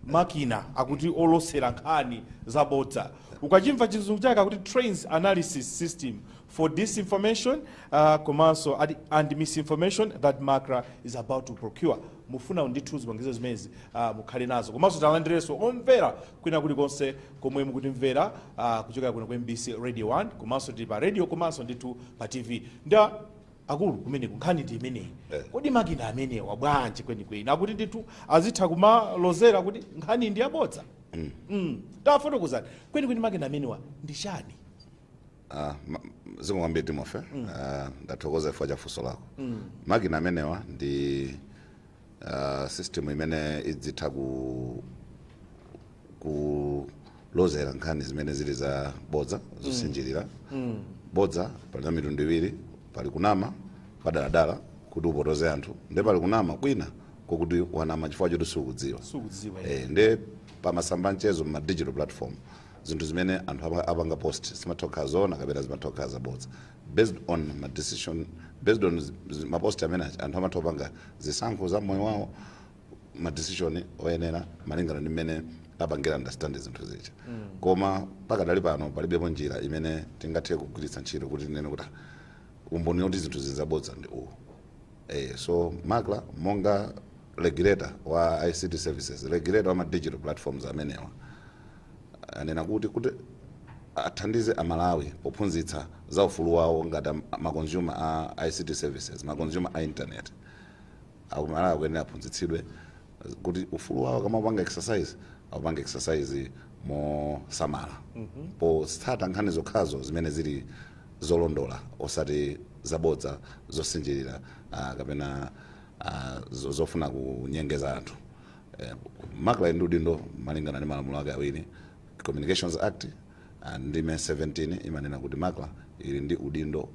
Makina akuti olosera nkhani zabodza, ukachimva chizungu chake akuti trends analysis system for disinformation komanso and misinformation that MACRA is about to procure. Mufuna ndithu zipangizo zimenezi mukhale nazo. Komanso talandirenso omvera kwina kulikonse komwe mukutimvera kuchokera kuno ku MBC Radio 1, komanso tili pa radio komanso ndithu pa TV. Nda akulu, kumeneku nkhani ndi imeneyi. Kodi makina amenewa bwanji kwenikweni akuti ndithu azitha kumalozera kuti nkhani ndi yabodza? Tafotokozani kwenikweni, makina amenewa ndi chani? Zikomo kwambiri, Timothy. Ndathokoza chifukwa cha funso lako. Makina amenewa ndi system imene idzitha kulozera nkhani zimene zili za bodza, zosinjirira. Bodza pali za mitundu iwiri: pali kunama padaladala kuti upotoze anthu, ndi pali kunama kwina kokuti wanama chifukwa choti sukudziwa. Sukudziwa. Nde pamasamba mchezo, ma digital platform, zinthu zimene anthu apanga post zimatha kukhala zoona kapena zimatha kukhala zabodza. Based on ma decision, based on ma post amene aja, anthu amatha kupanga zisankho za moyo wawo, ma decision oyenera malingana ndi mmene apangira understand zinthu zija. Koma pakadali pano palibepo njira imene tingathe kugwiritsa ntchito kuti tinene kuti, "Ah, umboni woti zinthu zizabodza ndi uwu." So MACRA, monga regulator wa ICT services, regulator wa ma digital platforms amenewa, anena kuti athandize Amalawi pophunzitsa za ufulu wawo ngati ma consumer a ICT services, ma consumer a internet. Akumalawi akuyenera aphunzitsidwe kuti ufulu wawo akamapanga exercise, akupanga exercise mosamala potsata nkhani zokhazo zimene zili zolondola, osati zabodza, zosinjirira kapena zofuna kunyengeza anthu. MACRA ndi udindo malingana ndi malamulo ake awiri, Communications Act ndime 17 imanena kuti MACRA ili ndi udindo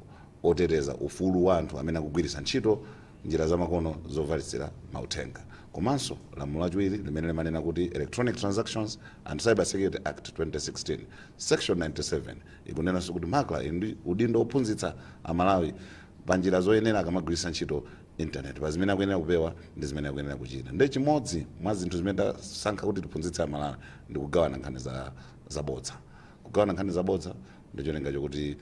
oteteza ufulu wa anthu amene akugwiritsa ntchito njira zamakono zofalitsira mauthenga, komanso lamulo lachiwiri limene limanena kuti Electronic Transactions and Cyber Security Act 2016, section 97 ikunenanso kuti MACRA ili ndi udindo ophunzitsa Amalawi pa njira zoyenera akamagwiritsa ntchito internet, pa zimene akuyenera kupewa ndi zimene akuyenera kuchita. Ndi chimodzi mwa zinthu zimene tasankha kuti tiphunzitse Amalawi ndi kugawana nkhani za zabodza. Kugawana nkhani zabodza ndi cholinga chokuti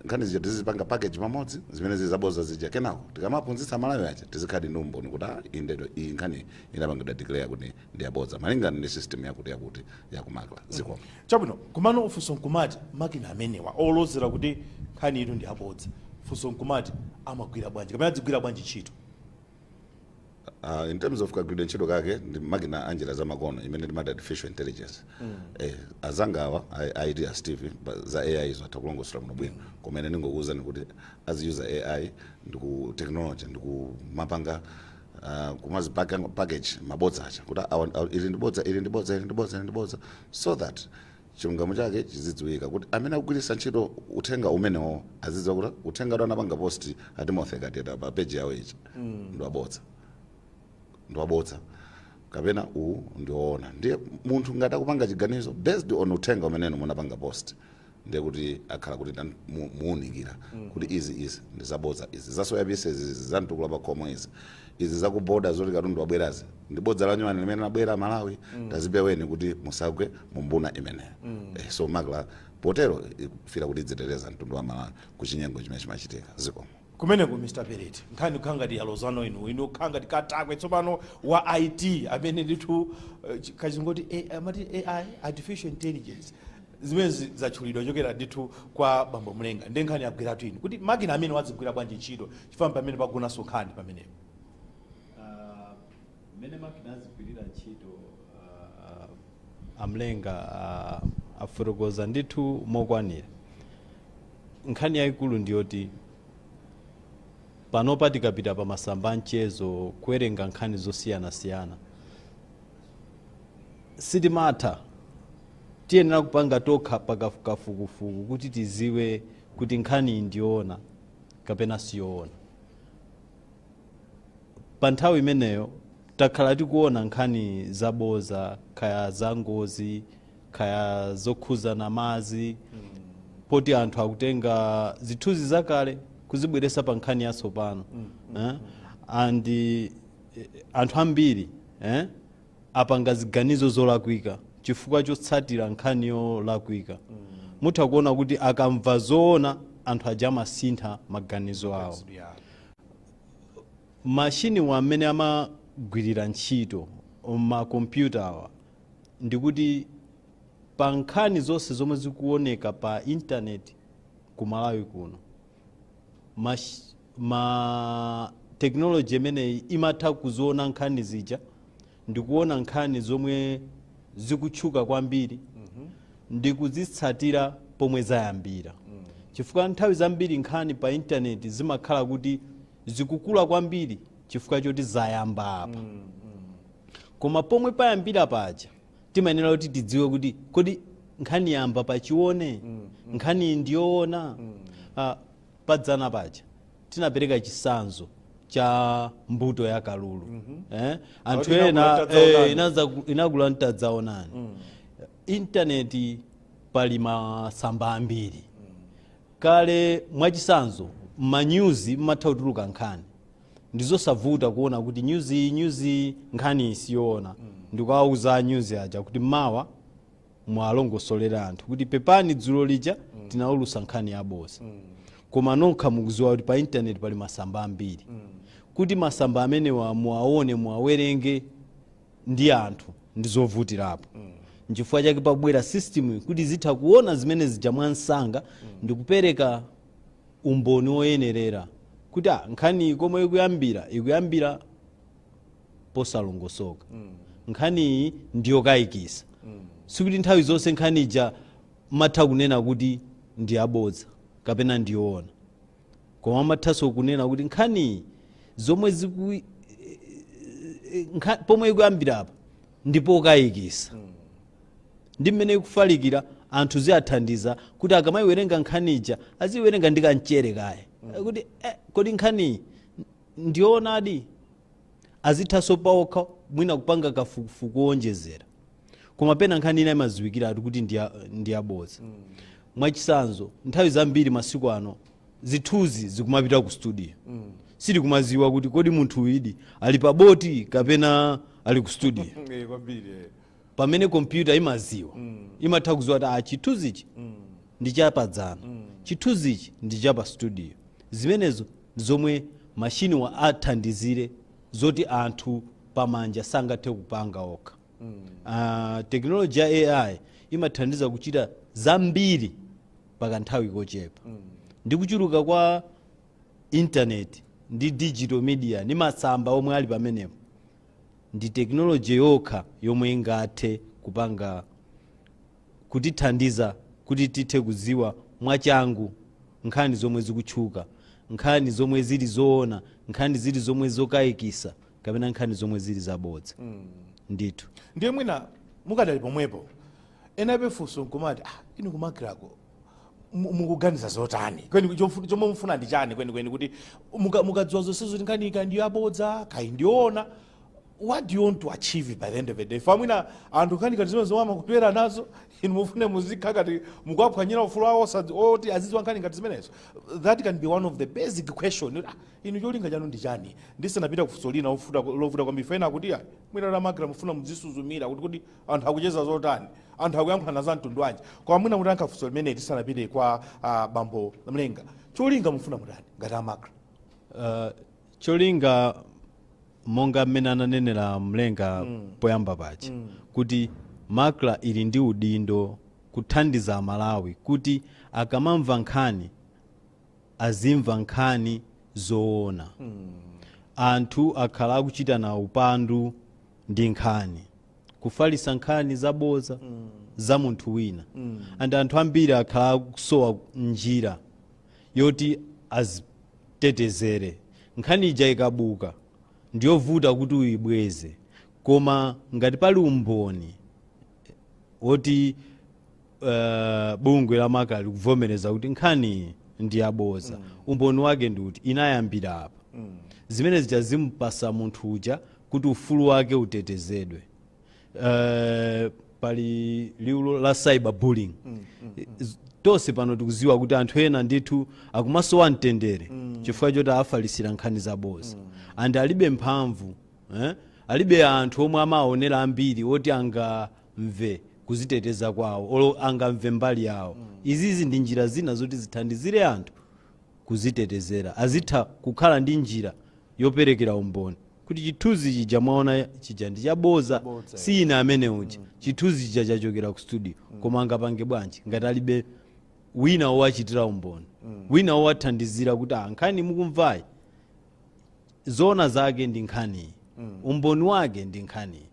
nkhani zija tizipanga package pamodzi, zimene zili zabodza zija. Kenako tikamaphunzitsa Amalawi aja, tizikhadi ndi umboni kuti, ah, indedo iyi nkhani inapangidwa declare kuti ndi yabodza malingana ndi system yakuti yakuti yaku MACRA. Zikomo. Chabwino. Komano funso nkumati, makina amenewa olozera kuti nkhani itu ndi abodza, funso nkumati, amagwira bwanji kapena adzigwira bwanji ntchito? In terms of kagwiridwe ntchito kake, ndi makina a njira zamakono imene timati artificial intelligence. Azangawa IT a Steve za AI izo atha kulongosola bwino bwino, koma ine ndingokuwuzani kuti aziyuza AI ndiku technology ndikumapanga kumazipaka package mabodza aja kuti ili ndi bodza, ili ndi bodza, ili ndi bodza, ili ndi bodza, so that chilungamo chake chizidziwika, kuti amene akugwiritsa ntchito uthenga umenewo azidziwa kuti uthenga atu anapanga post a Timothy Kateta pa page yawo ija ndi wabodza, ndi wabodza kapena uwu ndi woona. Ndiye munthu ngati akupanga chiganizo based on uthenga umeneno munapanga post, ndiye kuti akhala kuti muwunikira kuti izi, izi ndi zabodza, izi za soya pieces, izi za mtukula pakhomo, izi, izi zakuboda zoti katundu wabwerazi ndi bodza la nyuwani limene labwera Malawi, tazipeweni kuti musagwe mumbuna imeneyo. So MACRA potero ikufira kuti idziteteza mtundu wa Malawi kuchinyengo chimene chimachitika. Zikomo. Kumeneko, Mr Perete, nkhani kukhala ngati yalozano inu, inu kukhala ngati katakwe tsopano wa IT amene ndithu kachingoti amati AI, artificial intelligence, zimene zatchulidwa chokera ndithu kwa bambo Mlenga, ndi nkhani yagwiratu inu kuti makina amene wazigwira bwanji ntchito, chifukwa pamene pagonanso nkhani pamenepo. Mmene makina azigwirira ntchito, amlenga afotokoza ndithu mokwanira. Nkhani yayikulu ndiyoti panopa tikapita pa masamba a mchezo kuwerenga nkhani zosiyanasiyana, sitimatha, tiyenera kupanga tokha pakafukufuku kuti tiziwe kuti nkhani iyi ndiyoona kapena siyoona. Pa nthawi imeneyo takhala tikuona nkhani zaboza, kaya za ngozi, kaya zokhuzana madzi, poti anthu akutenga zithunzi zakale kuzibweresa pa nkhani yatsopano, eh? And anthu ambiri, eh? Apanga ziganizo zolakwika chifukwa chotsatira nkhani yolakwika. Mutha kuona kuti akamva zoona, anthu aja amasintha maganizo awo. Mashini amene amagwirira ntchito makompyuta awa, ndikuti pa nkhani zonse zomwe zikuoneka pa intaneti ku Malawi kuno, ma technology imeneyi imatha kuziona nkhani zija ndikuona nkhani zomwe zikutchuka kwambiri ndikuzitsatira pomwe zayambira, chifukwa nthawi zambiri nkhani pa intaneti zimakhala kuti zikukula kwambiri chifukwa choti zayamba apa. Koma pomwe payambira paja timayenera kuti tidziwe kuti kodi nkhani yamba pachione, nkhani ndiyoona. Padzana paja tinapereka chisanzo cha mbuto ya kalulu, eh? Anthu Akuti ena inakula mtadzaonani. Inakula mtadzaonani. Intaneti pali masamba ambiri. Kale, mwachisanzo, mmanyuzi mmatha kutuluka nkhani, ndizosavuta kuona kuti nyuzi nyuzi nkhani isiyoona, ndikawauza nyuzi aja kuti mawa mwalongosolera anthu kuti pepani, dzulo lija tinaulusa nkhani yaboza. Koma nokha mukuziwa kuti pa intaneti pali masamba ambiri, kuti masamba amenewa muwaone, muwawerenge ndi anthu ndizovutirapo. Nchifukwa chake pabwera system kuti zitha kuona zimene zija mwansanga ndikupereka umboni woyenerera kuti nkhani komwe ikuyambira, ikuyambira posalongosoka, nkhaniyi ndiyokayikisa. Sikuti nthawi zonse nkhani ija matha kunena kuti ndi yabodza kapena ndiyoona, koma amathanso kunena kuti nkhaniyi zomwe ziku pomwe ikuyambira apa ndipo kayikisa ndi mmene ikufalikira, anthu ziyathandiza kuti akamayiwerenga nkhaniija aziwerenga ndi kamchere kaye kuti kodi nkhaniyi ndioonadi? Azithanso paokha mwina kupanga kafukufuku wonjezera. Koma pena nkhani ina imaziwikiratu kuti ndiyabodza. Mwachisanzo, nthawi zambiri masiku ano zithunzi zikumapita ku studio, sitikumaziwa kuti kodi munthu uyidi ali pa boti kapena ali ku studio. Kwambiri. Pamene kompyuta imaziwa, imatha kuziwa kuti chithunzichi ndi chapadzana, chithunzichi ndi chapa studio. Zimenezo zomwe mashiniwa athandizire, zoti anthu pamanja sangathe kupanga okha. Technology ya AI imathandiza kuchita zambiri pakanthawi kochepa. Ndi kuchuluka kwa internet ndi digital media ndi masamba omwe ali pamenepo, ndi technology yokha yomwe ingathe kupanga kutithandiza kuti tithe kuziwa mwachangu nkhani zomwe zikutchuka, nkhani zomwe zili zoona, nkhani zili zomwe zokayikisa kapena nkhani zomwe zili zabodza ndithu. Ndiye mwina mukadali pomwepo, ena apefunso nkumati, inu ku MACRA ko mukuganiza zotani kweni? Chomwe mufuna ndi chani kwenikweni kuti mukadziwa zonsezo kuti nkhani ika ndiyo yabodza kayi ndiyoona? What do you want to achieve by the end of the day? Fa mwina anthu nkhani kati zimene zomwe amakutwera nazo, inu mufune muzikha kati mukuwaphwanyira ufulu wawo oti azidziwa nkhani ngati zimenezo? That can be one of the basic question. Inu cholinga chanu ndi chani? Ndisanapita kufunso lina lovuta kwambiri, fena kuti ayi, mwina la MACRA mufuna muzisuzumira kuti anthu akucheza zotani, anthu akuyankhulana za mtundu wanji. Koma mwina mutayankha funso limene tisanapite kwa bambo Mlenga, cholinga mufuna mutani ngati a MACRA? Cholinga, monga mmene ananenera Mlenga poyamba paja, kuti MACRA ili ndi udindo kuthandiza Amalawi kuti akamamva nkhani azimva nkhani zoona. Anthu akhala akuchitana upandu ndi nkhani, kufalisa nkhani zaboza za munthu wina, and anthu ambiri akhala akusowa njira yoti azitetezere. Nkhani ija ikabuka ndiyovuta kuti uyibweze, koma ngati pali umboni woti bungwe la MACRA likuvomereza kuti nkhani ndi yaboza, umboni wake ndi kuti inayambira apa, zimene zija zimpasa munthu uja kuti ufulu wake utetezedwe. Pali liwu la cyber bullying. Tonse pano tikuziwa kuti anthu ena ndithu akumasowa mtendere chifukwa choti afalisira nkhani zaboza, and alibe mphamvu, eh? Alibe anthu omwe amaonera ambiri oti angamve kuziteteza kwawo olo angamve mbali yawo. Izizi ndi njira zina zoti zithandizire anthu kuzitetezera, azitha kukhala ndi njira yoperekera umboni kuti chithunzi chija mwaona chija ndi chaboza, si ine amene uja, chithunzi chija chachokera ku studio. Koma angapange bwanji ngati alibe wina wowachitira umboni, wina wowathandizira kuti ah, nkhani mukumvayi zoona zake ndi nkhaniyi, umboni wake ndi nkhaniyi?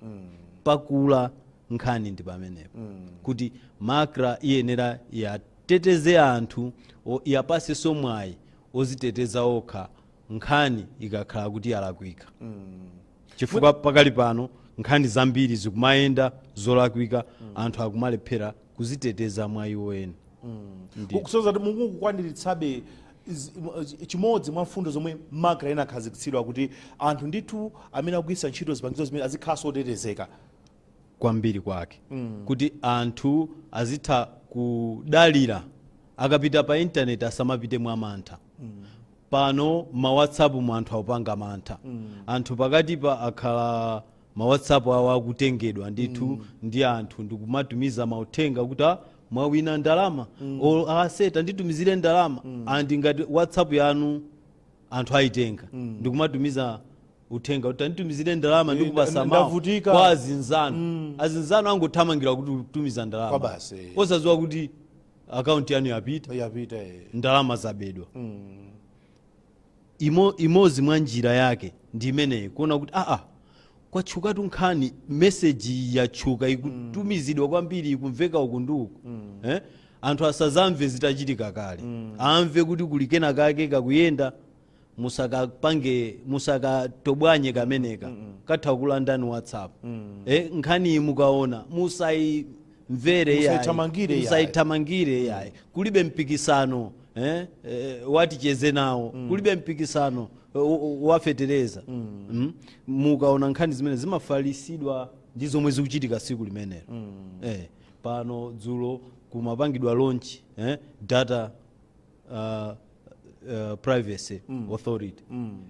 Pakula nkhani ndi pamenepo kuti MACRA iyenera yateteze anthu, iyapasenso mwayi oziteteza okha nkhani ikakhala kuti yalakwika, chifukwa pakali pano nkhani zambiri zikumayenda zolakwika, anthu akumalephera kuziteteza mwa iwo eni. Kusonyeza kuti mukukwaniritsabe chimodzi mwa mfundo zomwe MACRA inakhazikitsidwa, kuti anthu ndithu amene akugwiritsa ntchito zipangizo zimene azikhalanso otetezeka. Kwambiri kwake kuti anthu azitha kudalira akapita pa intaneti, asamapite mwa mantha. Pano ma WhatsApp mu anthu akupanga mantha. Anthu pakatipa akhala ma WhatsApp awo akutengedwa ndithu ndi anthu ndikumatumiza mauthenga kuti, "Ah, mwawina ndalama," o aseta nditumizire ndalama. Andi ngati WhatsApp yanu anthu ayitenga ndikumatumiza uthenga kuti anditumizire ndalama, ndikupasa mawu Ndavutika. kwa azinzanu, azinzanu angothamangira kuti utumiza ndalama Kwa basi. osadziwa kuti akaunti yanu yapita, yapita. Ndalama zabedwa. Imodzi mwa njira yake ndi imeneyi, kuona kuti aa, kwatchukatu nkhani, meseji yatchuka, ikutumizidwa kwambiri, ikumveka uku ndi uku, eh? Anthu asazamve zitachitika kale, amve kuti kuli kena kake kakuyenda, musakapange, musakatobwanye kameneka, katha kulandani WhatsApp. Nkhani iyi mukaona musayimvere yayi. Musayithamangire yayi. Musayithamangire yayi. Kulibe mpikisano waticheze nawo, kulibe mpikisano wafetereza. Mukaona nkhani zimene zimafalisidwa ndi zomwe zikuchitika tsiku limenelo. Pano dzulo kumapangidwa launch data privacy authority.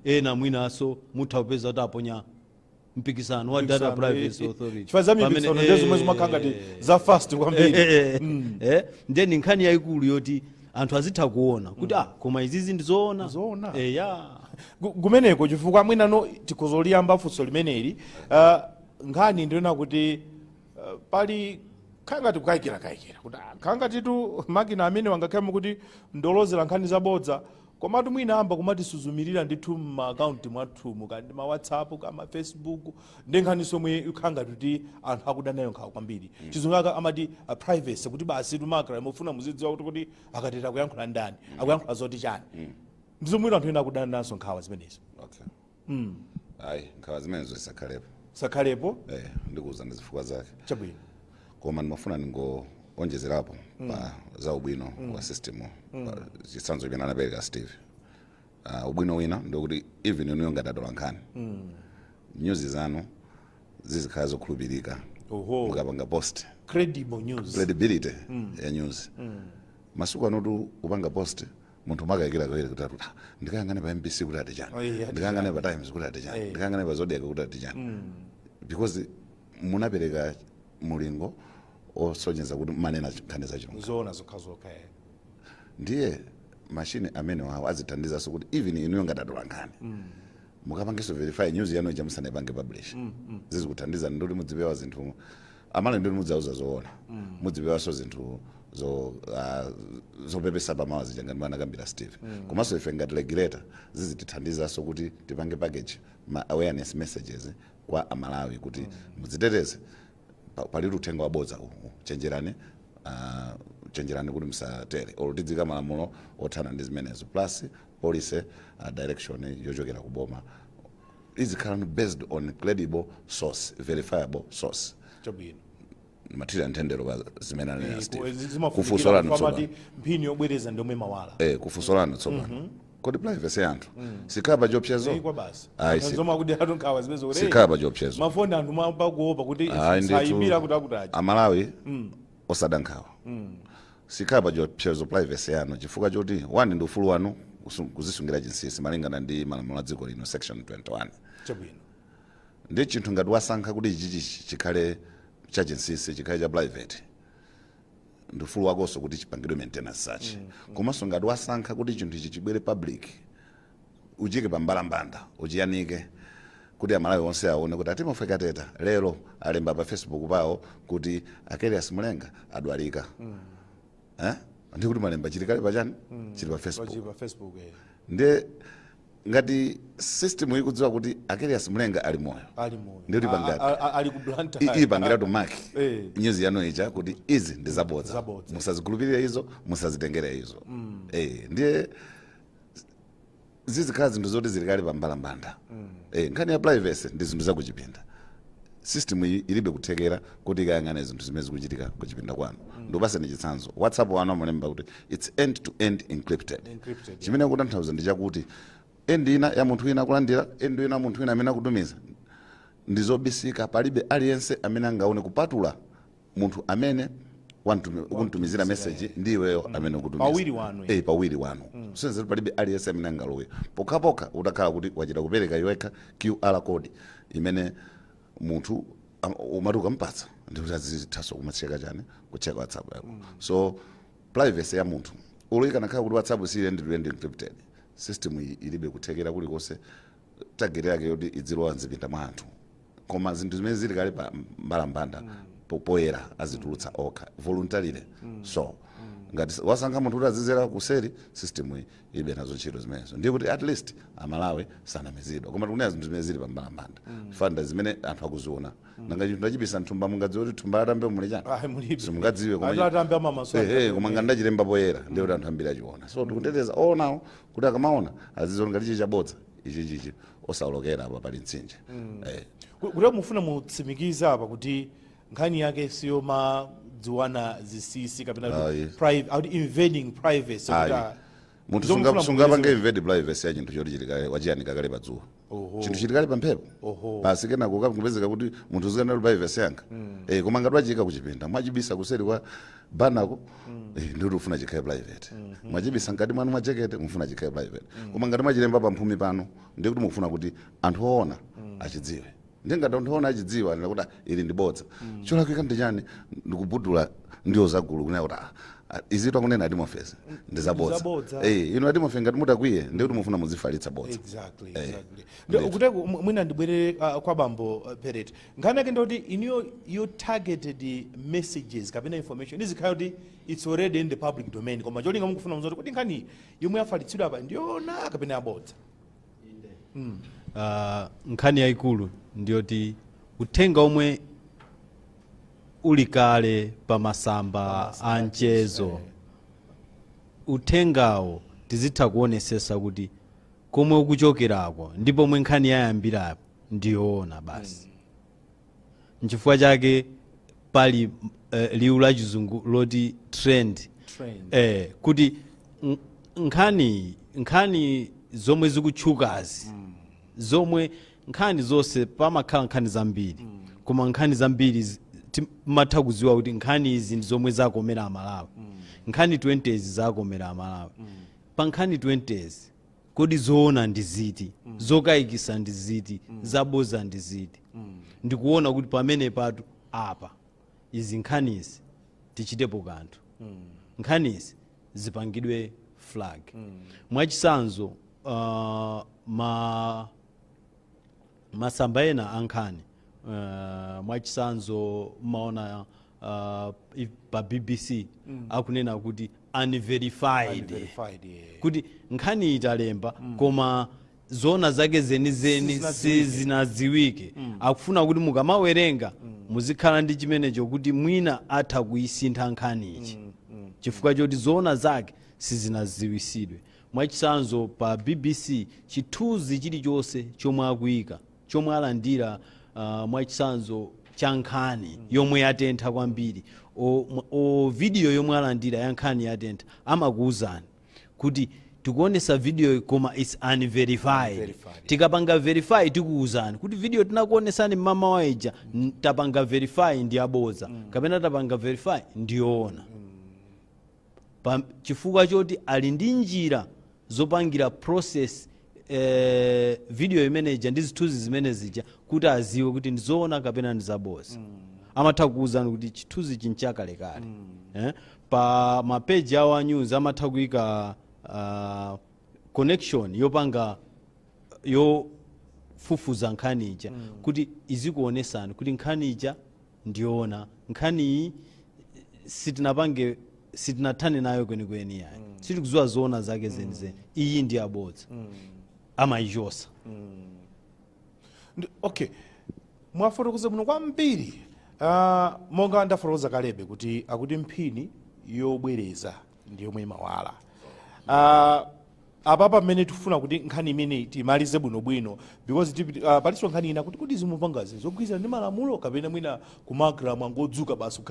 Ena mwinaso mutha kupeza kuti aponya mpikisano wa data privacy authority. Chifukwa za mipikisano ndizo zomwe zimakhala ngati za fast kwambiri. Ndiye ni nkhani yayikulu yoti anthu azitha kuona kuti ah, koma izizi ndizoona. Zoona. Ya. Kumeneko chifukwa mwinano tikhozoliyamba funso limeneli, nkhani ndiona kuti pali khangati kukayikira kuti ah, khangatitu makina amene wangakhale kuti ndolozera nkhani zabodza, komatu mwina amba kumatisuzumirira ndithu m'maakaunti mwathumu, kandi ma WhatsApp kama Facebook, ndi nkhani somwe ikhangati kuti anthu akuda nayo nkhawa kwambiri. Chizungu amati privacy, kuti basi tu MACRA mufuna muzidziwa kuti akateta kuyankhula ndani, akuyankhula zoti chani. Ndizomwina anthu ena akudana nazo nkhawa zimenezo. Okay, ayi, nkhawa zimenezo zisakhalepo. Sakhalepo. Ndikuwuza ndi zifukwa zake. Chabwino. Koma ndimafuna ndingoonjezerapo pa za ubwino wa system, pa chitsanzo chimene anapereka Steve. Ubwino wina ndikuti even inuyo ngati atola nkhani, news zanu zizikhala zokhulupirika. Mukapanga post, credible news. Credibility ya news. Masiku anotu kupanga post munthu umakayikira kawiri kuti ati, "Ah, ndikayang'ane pa MBC kuti ati chani, Oh, yeah, ati ndikayang'ane pa Times kuti ati chani, ndikayang'ane pa Zodiak kuti ati chani," because munapereka mulingo osonyeza kuti manena nkhani zachilungamo. Zoona zokhazokha. Ndiye mashini amene wawo azithandizanso kuti even inuyo ngati atola nkhani mukapangenso verify news yanu ija musanayipange publish. Zizikuthandizani ndikuti mudzipewa zinthu amale, ndikuti mudzauza zoona, mudzipewanso zinthu zopepesa pamawa zija ngati anakambira Steve. Komanso ife ngati regulator zizitithandizanso kuti tipange package ma awareness messages kwa Amalawi kuti mudziteteze. Pali uthenga wabodza uwu, chenjerani, chenjerani kuti musatere, or tidzika malamulo othana ndi zimenezo, plus policy direction yochokera kuboma izikhala based on credible source, verifiable source. Chabwino. Mathira nthendero pa zimene anena Steve. Zimafunikira. Kufunso Amati tsopano. Mphini yobwereza ndomwe mawala. Kufunso lanu tsopano, kodi privacy ya anthu sikhala pa chiopsezo? Kwa basi. Ayi, zomwe akuti atu nkhawa zimene zokuti sikhala pa chiopsezo. Mafoni anthu mwamba kuopa kuti Ayi, ndithu. sayimbira kuti akutaji. Amalawi osada nkhawa, sikhala pa chiopsezo privacy yanu, chifukwa choti one, ndi ufulu wanu kuzisungira chinsinsi malingana ndi malamulo a dziko lino, section 21. Chabwino. Ndi chinthu ngati wasankha kuti ichichi chikhale chachinsinsi, chikhale cha private, ndi ufulu wakonso kuti chipangidwe maintenance such. Komanso ngati wasankha kuti chinthu ichi chibwere public, uchike pambalambanda, uchiyanike kuti Amalawi onse aone kuti a Timothy Kateta lero alemba pa Facebook pawo kuti Akelias Mulenga adwalika, eh? Ndi kuti malemba chili kale pachani? Chili pa Facebook. Chili pa Facebook. Ndiye ngati system ikudziwa kuti Akelias Mulenga ali moyo, ali moyo, Ndiye kuti pangati? Ali ku Blantyre. Ipangiratu mark news yanu ija kuti izi ndi zabodza, Zabodza. musazikhulupirire izo, musazitengere izo. Ndiye zizikhala zinthu zoti zili kale pambalambanda. Nkhani ya privacy ndi zinthu zakuchipinda. System iyi ilibe kuthekera kuti ikayang'ane zinthu zimene zikuchitika kuchipinda kwanu. Ndikupaseni chitsanzo, WhatsApp wanu amalemba kuti it's end to end encrypted. Encrypted. Chimene kutanthauza ndi chakuti end ina ya munthu wina akulandira, end ina munthu wina amene akutumiza, ndi zobisika. Palibe aliyense amene angaone kupatula munthu amene ukuntumizira message ndi iweyo amene ukutumiza. Pawiri wanu. Pawiri wanu. Kusonyeza kuti palibe aliyense amene angalowe pokhapokha utakhala kuti wachita kupereka iwekha QR code imene munthu umati ukampatsa ndikuti azithaso kumacheka chani, kucheka WhatsApp yako. So privacy ya munthu, olo ikanakhala kuti WhatsApp sili end to end encrypted, system iyi ilibe kuthekera kulikonse, target yake yoti idzilowa mzipinda mwa anthu. Koma zinthu zimene zili kale pa mbalambanda, poyera, azitulutsa okha voluntarily. So ngati wasankha munthu kuti azizera kuseri, system iyi ilibe nazo ntchito zimenezo. Ndiye kuti at least Amalawi sanamizidwa. Koma tikunena zinthu zimene zili pa mbalambanda, fanda zimene anthu akuziona. Nanga chinthu ndachibisa mthumba, mungadziwe kuti thumba latambe muli chani? Ah, mulibe. Simungadziwe. Koma Ati atambe amamaso. Koma ngati ndachilemba poyera, ndiye kuti anthu ambiri achiona. So tikuteteza oonawo kuti akamaona aziziona ngati ichi chabodza, ichi chichi osaolokera apa pali mtsinje. Kuti mufuna mutsimikiza apa kuti nkhani yake siyomadziwana zinsinsi kapena kuti Ayi. Akuti invading privacy, kuti Ayi. Munthu Zomufuna sungapange mubwereze- invade privacy ya chinthu choti chilikale wachiyanika kale padzuwa, chinthu chilikale pa mphepo basi. Kenako kupezeka kuti munthu uzikana privacy yanga. Koma ngati wachiyika kuchipinda, mwachibisa kuseri kwa banako, ndikuti ufuna chikhale private. Mwachibisa mkati mwanu mwa jacket, mufuna chikhale private. Koma ngati mwachilemba pamphumi pano, ndikuti mufuna kuti anthu oona achidziwe. Ndi ngati anthu oona achidziwa, anena kuti, "Ah, ili ndi bodza." Cholakwika ndi chani? Ndikubudula ndiwo zagulu kunena kuti, "Ah, ah, izi takunena atimofesi ndi zabodza." Zabodza. Inu atimofesi ngati mutakwiye, ndikuti mufuna muzifalitsa bodza. Exactly. Kuteko mwina ndibwerere kwa bambo Peret. Nkhani yake ndoti iniyo your targeted messages kapena information izikhala kuti it's already in the public domain, koma cholinga mukufuna muzoti kuti nkhani yomwe yafalitsidwa apa ndiyona kapena yabodza. Nkhani yayikulu ndiyoti uthenga omwe uli kale pa masamba a mchezo, uthengawo tizitha kuonesesa kuti komwe ukuchokerako ndi pomwe nkhani yayambirapo ndiyoona basi. Nchifukwa chake pali liwu la Chizungu loti trend. Trend. Kuti nkhani zomwe zikutchukazi, zomwe nkhani zonse pamakhala nkhani zambiri, koma nkhani zambiri timatha kudziwa kuti nkhani izi ndi zomwe zakomera Amalawi. Nkhani 20 izi zakomera Amalawi. Pa nkhani 20 izi, kodi zoona ndi ziti, zokayikisa ndi ziti, zaboza ndi ziti? Ndikuona kuti pamene patu apa izi nkhanizi tichitepo kanthu, nkhanizi zipangidwe flag. Mwachitsanzo, masamba ena ankhani, mwachitsanzo mmaona pa BBC akunena kuti unverified. Unverified, yeah. Kuti nkhani italemba, koma zona zake zenizeni Sizinadziwike. sizinadziwike. Akufuna kuti mukamawerenga muzikhala ndi chimenecho kuti mwina atha kuyisintha nkhani ichi chifukwa choti zoona zake sizinadziwisidwe. Mwachitsanzo, pa BBC chithunzi chilichonse chomwe akuyika, chomwe alandira, mwachitsanzo cha nkhani yomwe yatentha kwambiri, o video yomwe alandira ya nkhani yatentha, amakuwuzani kuti tikuonesa video koma it's unverified. Unverified. Tikapanga verify tikuwuzani kuti video tinakuonesani mmama wa ija, tapanga verify ndi aboza kapena tapanga verify ndiyoona. Chifukwa choti ali ndi njira zopangira process. Video imene ija ndi zithunzi zimene zija kuti aziwe kuti ndizoona kapena ndizaboza. Amatha kuwuzani kuti chithunzi chinchakalekale. Pa mapeji awo a news amatha kuyika connection yopanga yofufuza nkhani ija kuti izikuonesani kuti nkhani ija ndiyoona, nkhaniyi sitinapange, sitinathane nayo kwenikweni yayi, sitikuziwa zoona zake zenizeni, iyi ndi abodza, amayichosa. Okay, mwafotokoza bwino kwambiri. Monga ndafotokoza kalebe kuti akuti mphini yobwereza ndi yomwe imawala. Apapa pamene tifuna kuti nkhani imeneyi timalize bwinobwino, because palinso nkhani ina kuti zimupangazi zogwirizana ndi malamulo kapena mwina ku MACRA mwangodzuka basi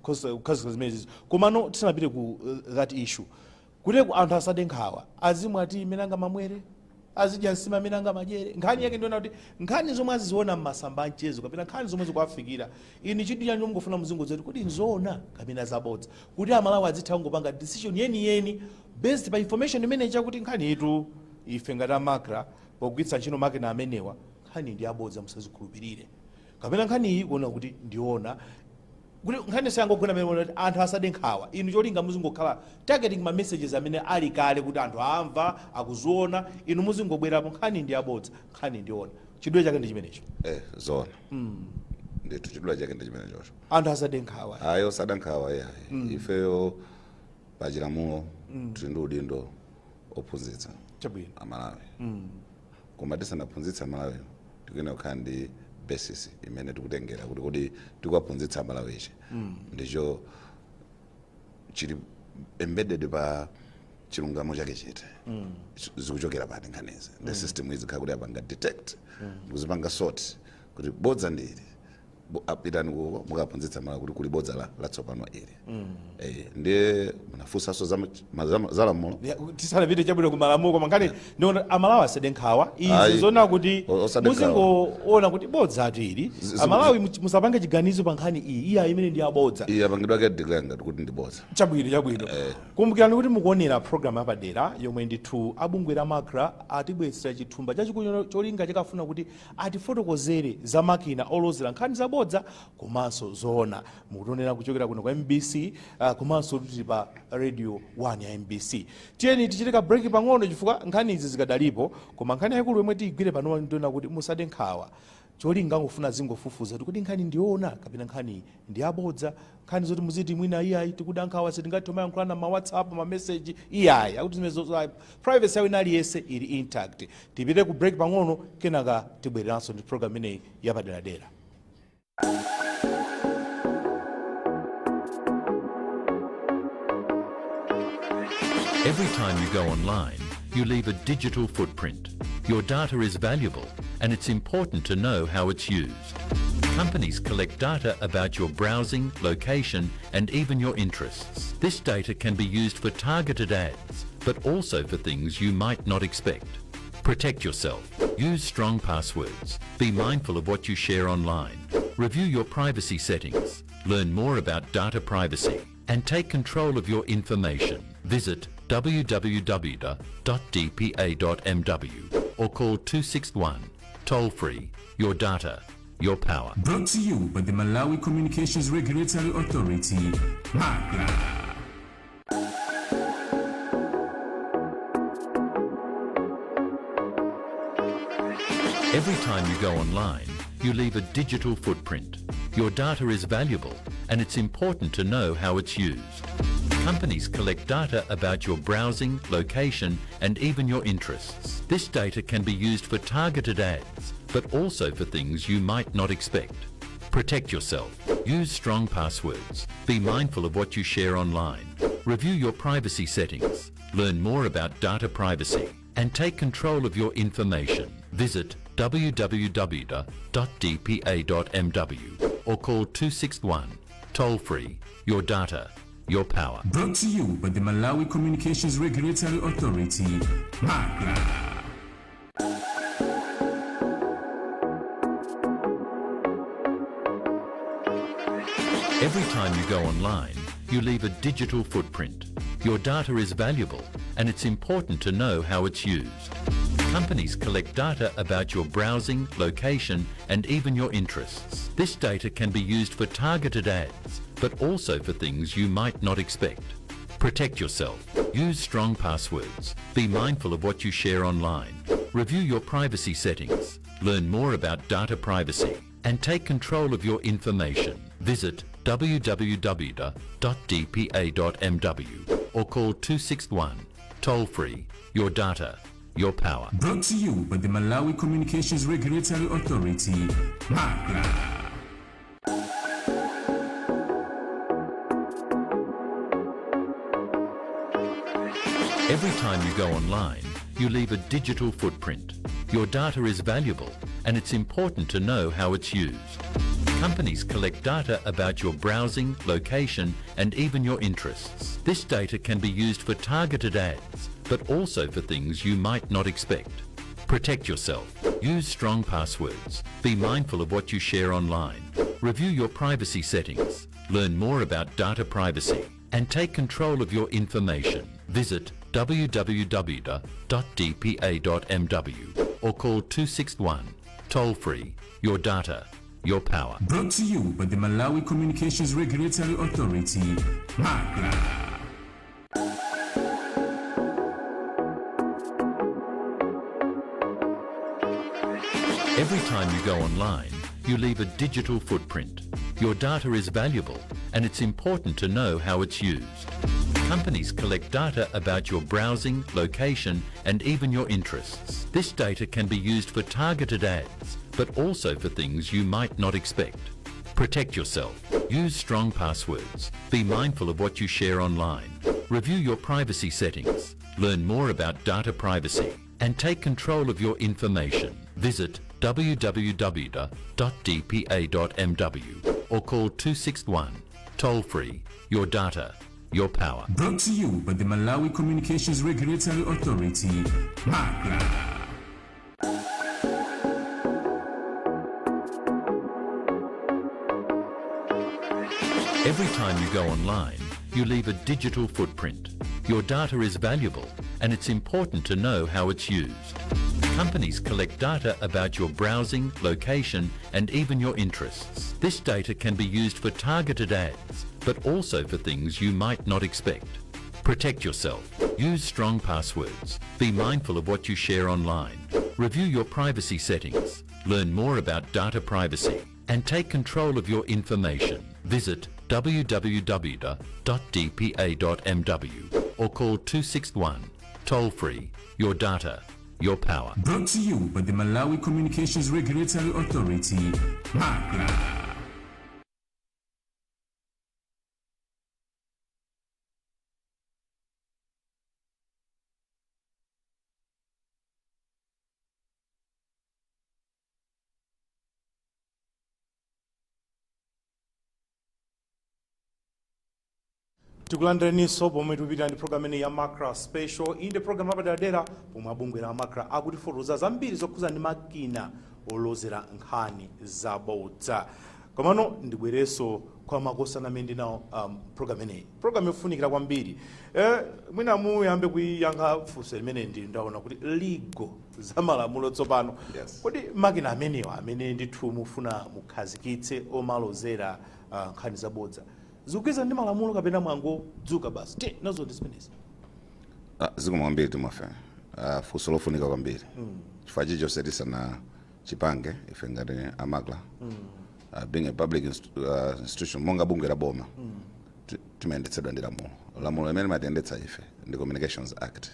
kukhazika zimenezi. Komano tisanapite ku that issue, kuti anthu asade nkhawa, azimwa ati imene angamamwere, azidya nsima amene angamadyere, nkhani yake ndiona kuti nkhani zomwe aziziona mmasamba amchezo kapena nkhani zomwe zikuwafikira ini, chidwi chanu mungofuna muzingodziwa kuti kodi nzoona kapena zabodza, kuti Amalawi azitha kungopanga decision yeniyeni based pa information imene chakuti nkhani itu ife ngati a MACRA pogwiritsa ntchito makina amenewa, nkhani ndi abodza, musazikhulupirire, kapena nkhani iyi kuona kuti ndiona kuti nkhani siyangogona pamene kuti anthu asade nkhawa. Inu cholinga muzingokhala targeting ma messages amene ali kale kuti anthu amva, akuziona, inu muzingobwerapo nkhani ndi abodza, nkhani ndiona. Chidule chake ndi chimenecho? Eh, zoona ndithu, chidule chake ndi chimenechocho. Anthu asade nkhawa? Ayi, osada nkhawa yayi. Ifeyo pachilamulo tili ndi udindo ophunzitsa Amalawi, koma tisanaphunzitsa Amalawi tikuyenera kukhala ndi basis imene tikutengera kuti kodi tikuwaphunzitsa Amalawi ichi ndicho chili embedded pa chilungamo chake chete, zikuchokera pati nkhanizi. The system izikhala kuti apanga detect, kuzipanga sort kuti bodza ndili. Apitani kuko mukaphunzitsa Malawi kuti kuli bodza latsopano ili. Ndiye munafunsanso za lamulo. Ya, tisanapite chabwino ku malamulo, koma nkhani ndiona Amalawi asade nkhawa izi Ayi. zoona kuti Osade nkhawa. muzingoona kuti bodza atu ili. Amalawi musapange chiganizo pa nkhani iyi, iya imene ndi abodza. Iyi apangidwa ke declare ngati kuti ndi bodza. Chabwino. Kumbukirani kuti mukuonera program yapadera yomwe ndithu abungwe la MACRA atibweretsera chithumba chachikulu, cholinga chakafuna kuti atifotokozere za makina olozera nkhani zabodza komanso zoona. Mukutionera kuchokera kuno kwa MBC, komanso tili pa Radio 1 ya MBC. Tiyeni tichite ka break pang'ono chifukwa nkhani izi zikadalipo, koma nkhani yayikulu yomwe tiyigwire pano ndiona kuti musade nkhawa, cholinga ngofuna zingofufuza kuti nkhani ndiyoona kapena nkhani ndi abodza. Nkhani zoti muziti mwina iyayi tikuda nkhawa, sitingathe mayankhulana ma WhatsApp, ma message, iyayi, akuti zimene privacy yawo aliyense ili intact. Tipite ku break pang'ono, kenaka tibwereranso ndi program imeneyi yapaderadera. Every time you go online, you leave a digital footprint. Your data is valuable and it's important to know how it's used. Companies collect data about your browsing, location, and even your interests. This data can be used for targeted ads, but also for things you might not expect. Protect yourself. Use strong passwords. Be mindful of what you share online. Review your privacy settings. Learn more about data privacy and take control of your information. Visit www.dpa.mw or call 261. Toll free. Your data, your power. Brought to you by the Malawi Communications Regulatory Authority, MACRA. Every time you go online, you leave a digital footprint. Your data is valuable and it's important to know how it's used. Companies collect data about your browsing, location, and even your interests. This data can be used for targeted ads, but also for things you might not expect. Protect yourself. Use strong passwords. Be mindful of what you share online. Review your privacy settings. Learn more about data privacy and take control of your information. Visit www.dpa.mw or call 261. Toll free. Your data, your power. Brought to you by the Malawi Communications Regulatory Authority, MACRA. Every time you go online, you leave a digital footprint. Your data is valuable and it's important to know how it's used. Companies collect data about your browsing, location, and even your interests. This data can be used for targeted ads, but also for things you might not expect. Protect yourself. Use strong passwords. Be mindful of what you share online. Review your privacy settings. Learn more about data privacy and take control of your information. Visit www.dpa.mw or call 261 toll free. Your data, your power. Brought to you by the Malawi Communications Regulatory Authority, MACRA. Every time you go online, you leave a digital footprint. Your data is valuable and it's important to know how it's used. Companies collect data about your browsing, location, and even your interests. This data can be used for targeted ads, but also for things you might not expect. Protect yourself. Use strong passwords. Be mindful of what you share online. Review your privacy settings. Learn more about data privacy and take control of your information. Visit www.dpa.mw or call 261 toll free. Your data, your power. Brought to you by the Malawi Communications Regulatory Authority, MACRA. Every time you go online, you leave a digital footprint. Your data is valuable and it's important to know how it's used. Companies collect data about your browsing, location, and even your interests. This data can be used for targeted ads, but also for things you might not expect. Protect yourself. Use strong passwords. Be mindful of what you share online. Review your privacy settings. Learn more about data privacy and take control of your information. Visit www.dpa.mw or call 261 toll free. Your data, your power. Brought to you by the Malawi Communications Regulatory Authority, MACRA. Every time you go online, you leave a digital footprint. Your data is valuable and it's important to know how it's used. Companies collect data about your browsing, location, and even your interests. This data can be used for targeted ads, but also for things you might not expect. Protect yourself. Use strong passwords. Be mindful of what you share online. Review your privacy settings. Learn more about data privacy and take control of your information. Visit www.dpa.mw or call 261 toll free. Your data, your power. Brought to you by the Malawi Communications Regulatory Authority, MACRA. Tikulandireninso pomwe tikupita ndi program ineyi ya MACRA Special. Iyi ndi program yapaderadera pomwe abungwe la MACRA akutifotokoza zambiri zokhuza ndi makina olozera nkhani zabodza. Komano ndibwerenso kwa makosana amene ndinawo program ineyi, program yofunikira kwambiri. Mwina muyambe kuiyankha funso limene ndi ndaona kuti legal za malamulo tsopano. Yes. Kodi makina amenewa amene ndithu mufuna mukhazikitse omalozera nkhani zabodza zikugwirizana ndi malamulo kapena mwangodzuka basi te nazo ndi zimenezi? Ah, zikomo kwambiri, Timothy. Funso lofunika kwambiri chifukwa chilichonse tisana chipange ife ngati a MACRA, being a public institution, monga bungwe la boma, timayendetsedwa ndi lamulo. Lamulo limene limatiyendetsa ife ndi Communications Act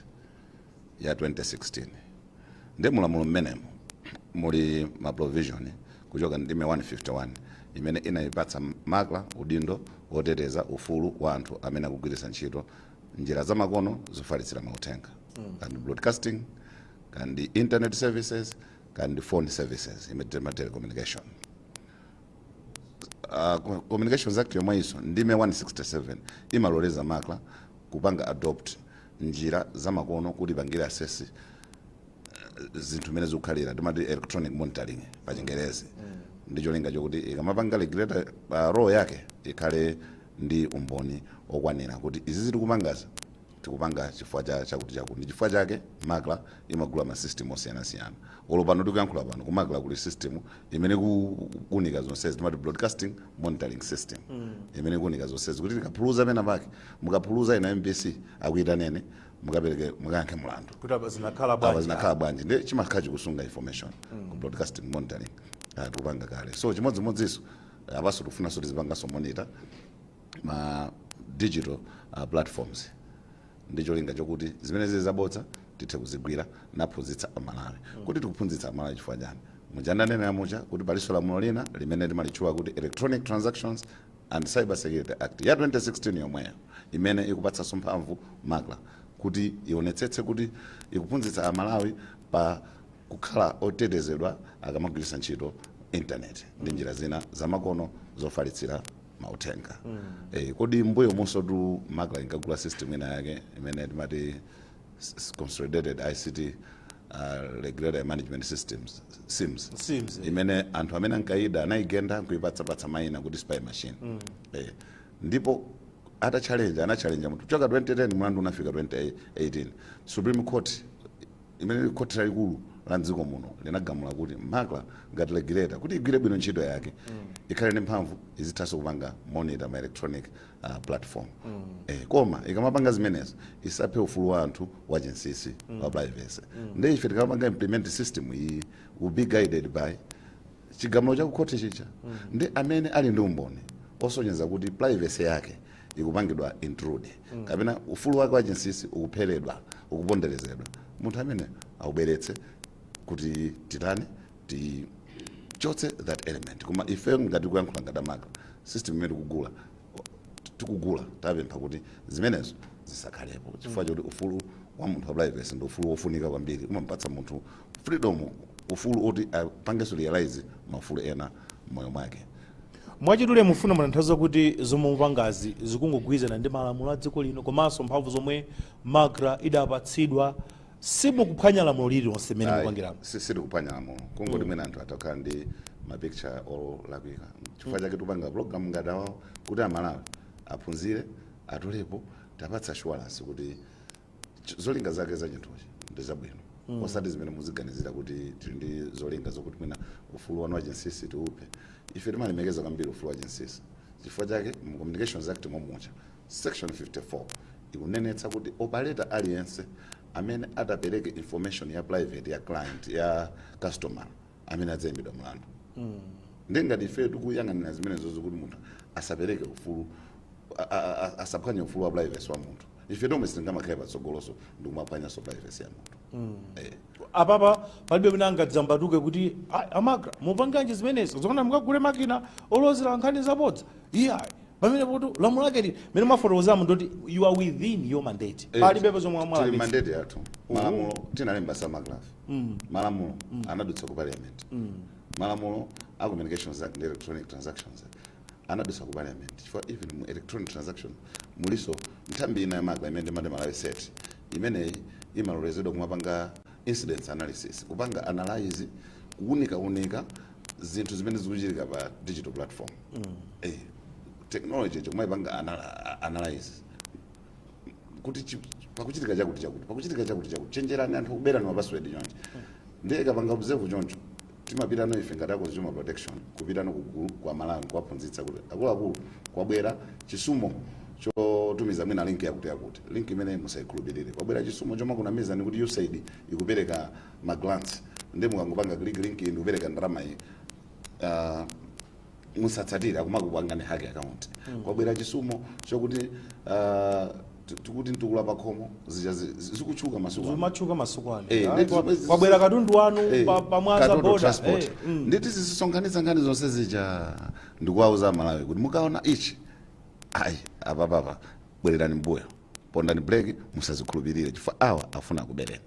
ya 2016. Ndi mulamulo mmenemo muli ma provision kuchoka ndime 151 imene inayipatsa MACRA udindo woteteza ufulu wa anthu amene akugwiritsa ntchito njira zamakono zofalitsira mauthenga, kandi broadcasting, kandi internet services, kandi phone services, imene telecommunication. Communications Act yomweyinso ndime 167 imaloleza MACRA kupanga adopt njira zamakono kuti ipangire assess zinthu mmene zikukhalira, timati electronic monitoring pa Chingerezi, ndi cholinga chokuti ikamapanga regulate role yake ikhale ndi umboni okwanira kuti izi zitikupangazi Tikupanga chifukwa cha chakuti chakuti. Ndi chifukwa chake MACRA imagula ma system osiyanasiyana. Olo pano tikuyankhula pano, ku MACRA kuli system imene kuunika zonsezi, timati broadcasting monitoring system, imene kuunika zonsezi kuti tikaphuluza pena pake, mukaphuluza ina MBC, akuitanene mukapereke, mukayankhe mulandu kuti apa zinakhala apa bwanji. Zinakhala bwanji? Ndi chimakhala chikusunga information ku broadcasting monitoring. Tikupanga kale. So chimodzimodzinso apaso tikufunanso tizipanganso monitor ma digital platforms, ndi cholinga chokuti zimene zili zabodza tithe kuzigwira naphunzitsa Amalawi. Kuti tikuphunzitsa Amalawi chifukwa chani? Mujandanena mucha kuti palinso lamulo lina limene timalitchula kuti Electronic Transactions and Cyber Security Act ya 2016 yomweyo, imene ikupatsanso mphamvu MACRA kuti ionetsetse kuti ikuphunzitsa Amalawi pa kukhala otetezedwa akamagwiritsa ntchito internet ndi njira zina zamakono zofalitsira mauthenga. Kodi mbuyo munso tu MACRA inkagula system ina yake imene timati Consolidated ICT Regulatory Management Systems, SIMS? SIMS, eh. Imene anthu amene ankaida anayigenda nkuipatsapatsa mayina kuti spy machine. Ndipo ata challenge, ana challenge munthu kuchoka 2010, mlandu unafika 2018, Supreme Court, imene ili khoti lalikulu la mdziko muno, linagamula kuti MACRA ngati regulator, kuti igwire bwino ntchito yake, ikhale ndi mphamvu, izithanso kupanga monitor ma electronic platform. Koma ikamapanga zimenezo isaphe ufulu wa anthu wachinsinsi, wa privacy. Ndi ife tikamapanga implement system iyi, will be guided by chigamulo cha kukhoti chicha. Ndi amene ali ndi umboni osonyeza kuti privacy yake ikupangidwa intrude kapena ufulu wake wachinsinsi ukupheredwa, ukuponderezedwa, munthu amene aubweretse kuti titani, tichotse that element. Koma ife ngati kuyankhula ngati a MACRA, system imene tikugula, tapempha kuti zimenezo zisakhalepo, chifukwa choti ufulu wa munthu wa privacy ndi ufulu wofunika kwambiri, umampatsa munthu freedom, ufulu oti apangenso realize maufulu ena m'moyo mwake. Mwachidule, mufuna mutanthauza kuti zomwe mupangazi zikungogwirizana ndi malamulo a dziko lino komanso mphamvu zomwe MACRA idapatsidwa, simukuphwanya lamulo lililonse mmene Ayi, mupangiramo? Sitikuphwanya lamulo, kungoti mwina anthu atakhala ndi ma picture olakwika. Chifukwa chake tupanga program ngati awawo kuti Amalawi aphunzire, atolepo, tapatsa assurance kuti zolinga zake za chinthuchi ndi zabwino, osati zimene muziganizira kuti tili ndi zolinga zokuti mwina ufulu wanu wachinsinsi tiuphe. Ife timalemekeza kwambiri ufulu wachinsinsi. Chifukwa chake mu Communications Act momucha, section 54 ikunenetsa kuti operator aliyense amene atapereke information ya private ya client, ya customer, amene adzayimbidwa mlandu. Ndi ngati ife tikuyang'anira zimenezo zokuti munthu asapereke ufulu, asaphwanye ufulu wa privacy wa munthu, ife tomwe sitingamakhale patsogoloso ndikumaphwanyanso privacy ya munthu. Apapa palibe mwina angadzambatuke kuti, "Ai, a MACRA mupanganji zimenezi zokana mukagule makina olozera nkhani zabodza?" Iyayi, pamene kuti lamulo lake li mene mwafotokozamo ndoti you are within your mandate. Palibepo zomwe Tili mwalakwitsa. mandate yathu. Malamulo tinalemba a MACRA, malamulo anadutsa ku Parliament. Malamulo a Communications Act ndi Electronic Transactions Act anadutsa ku Parliament, chifukwa even mu electronic transaction muliso nthambi ina ya MACRA imene ndimati Malawi CERT. Imeneyi imalolezedwa kumapanga incidents analysis, kupanga analyze, kuunikaunika zinthu zimene zikuchitika pa digital platform. Technology chikumayipanga analyze kuti pakuchitika chakuti chakuti, pakuchitika chakuti chakuti, chenjerani, anthu akuberani ma password choncho. Ndiye ikapanga observe choncho, timapitano ife ngati a consumer protection, kupitano kugulu kwa Malawi kuwaphunzitsa kuti akuluakulu, kwabwera chisumo chotumiza mwina link yakuti yakuti, link imene musayikhulupirire. Kwabwera chisumo chomakunamizani kuti USAID ikupereka ma grants, ndi mukangopanga click link iyi ndikupereka ndalama iyi, musatsatire, akumakupangani hack account. Kwabwera chisumo chokuti tikuti mtukula pakhomo zija zikutchuka masiku ano. Zimatchuka masiku ano. Ah, Kwabwera katundu wanu pa Mwanza katundu border. transport. Nditi zisonkhanitsa nkhani zonse zija ndikuwauza Amalawi kuti mukaona ichi, ayi, apapapa bwererani mbuyo, pondani breki, musazikhulupirire chifukwa awa afuna kubereni.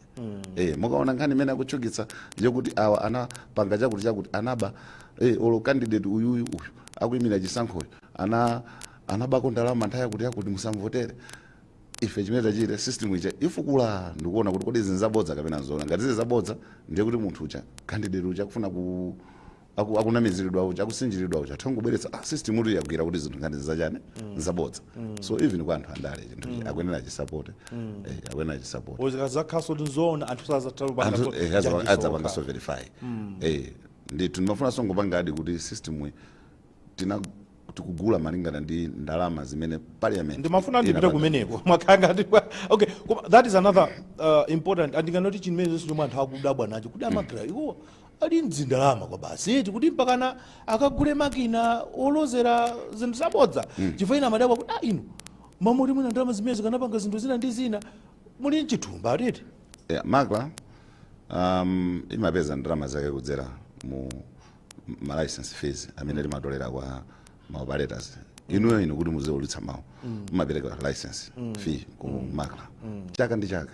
Mukaona nkhani imene akutchukitsa yokuti awa anapanga chakuti chakuti, anaba, olo candidate uyuyu uyu akuyimira chisankhoyo anabako ndalama nthawi yakuti yakuti, musamvotere. Ife chimene tachita, system ija ifukula ndikuona kuti kodi izi nzabodza kapena nzoona. Ngati zili zabodza, ndiye kuti munthu uja, candidate uja, akufuna ku Akunamiziridwa uja, akusinjiridwa uja, athangobweretsa system kuti yagwira kuti zinthu ngati zachane zabodza. So even kwa anthu andale, chinthu akuyenera achisapote, akuyenera achisapote. Zikazakhaso kuti nzoona, anthu sazatha. Anthu adzapanga so verify. Ndithu ndimafuna songopanga adi kuti system iyi tina tikugula malingana ndi ndalama zimene parliament Ndimafuna ndipite inapanga. kumeneko. Mwakhala ngati, okay, koma that is another important, andinganoti chimene zonse chomwe anthu akudabwa nacho, kuti a MACRA iwo ali mdzindalama kwa basi eti, kuti mpakana akagule makina olozera zinthu zabodza? Chifukwa ina amadabwa kuti inu mamoti mwina ndalama zimene zikanapanga zinthu zina ndi zina, muli mchithumba atete. Yeah, MACRA imapeza ndalama zake kudzera mu ma license fees amene timatolera kwa ma operators. Inuyo, inu kuti muziulutsa mawu, mumapereka license fee ku MACRA chaka ndi chaka.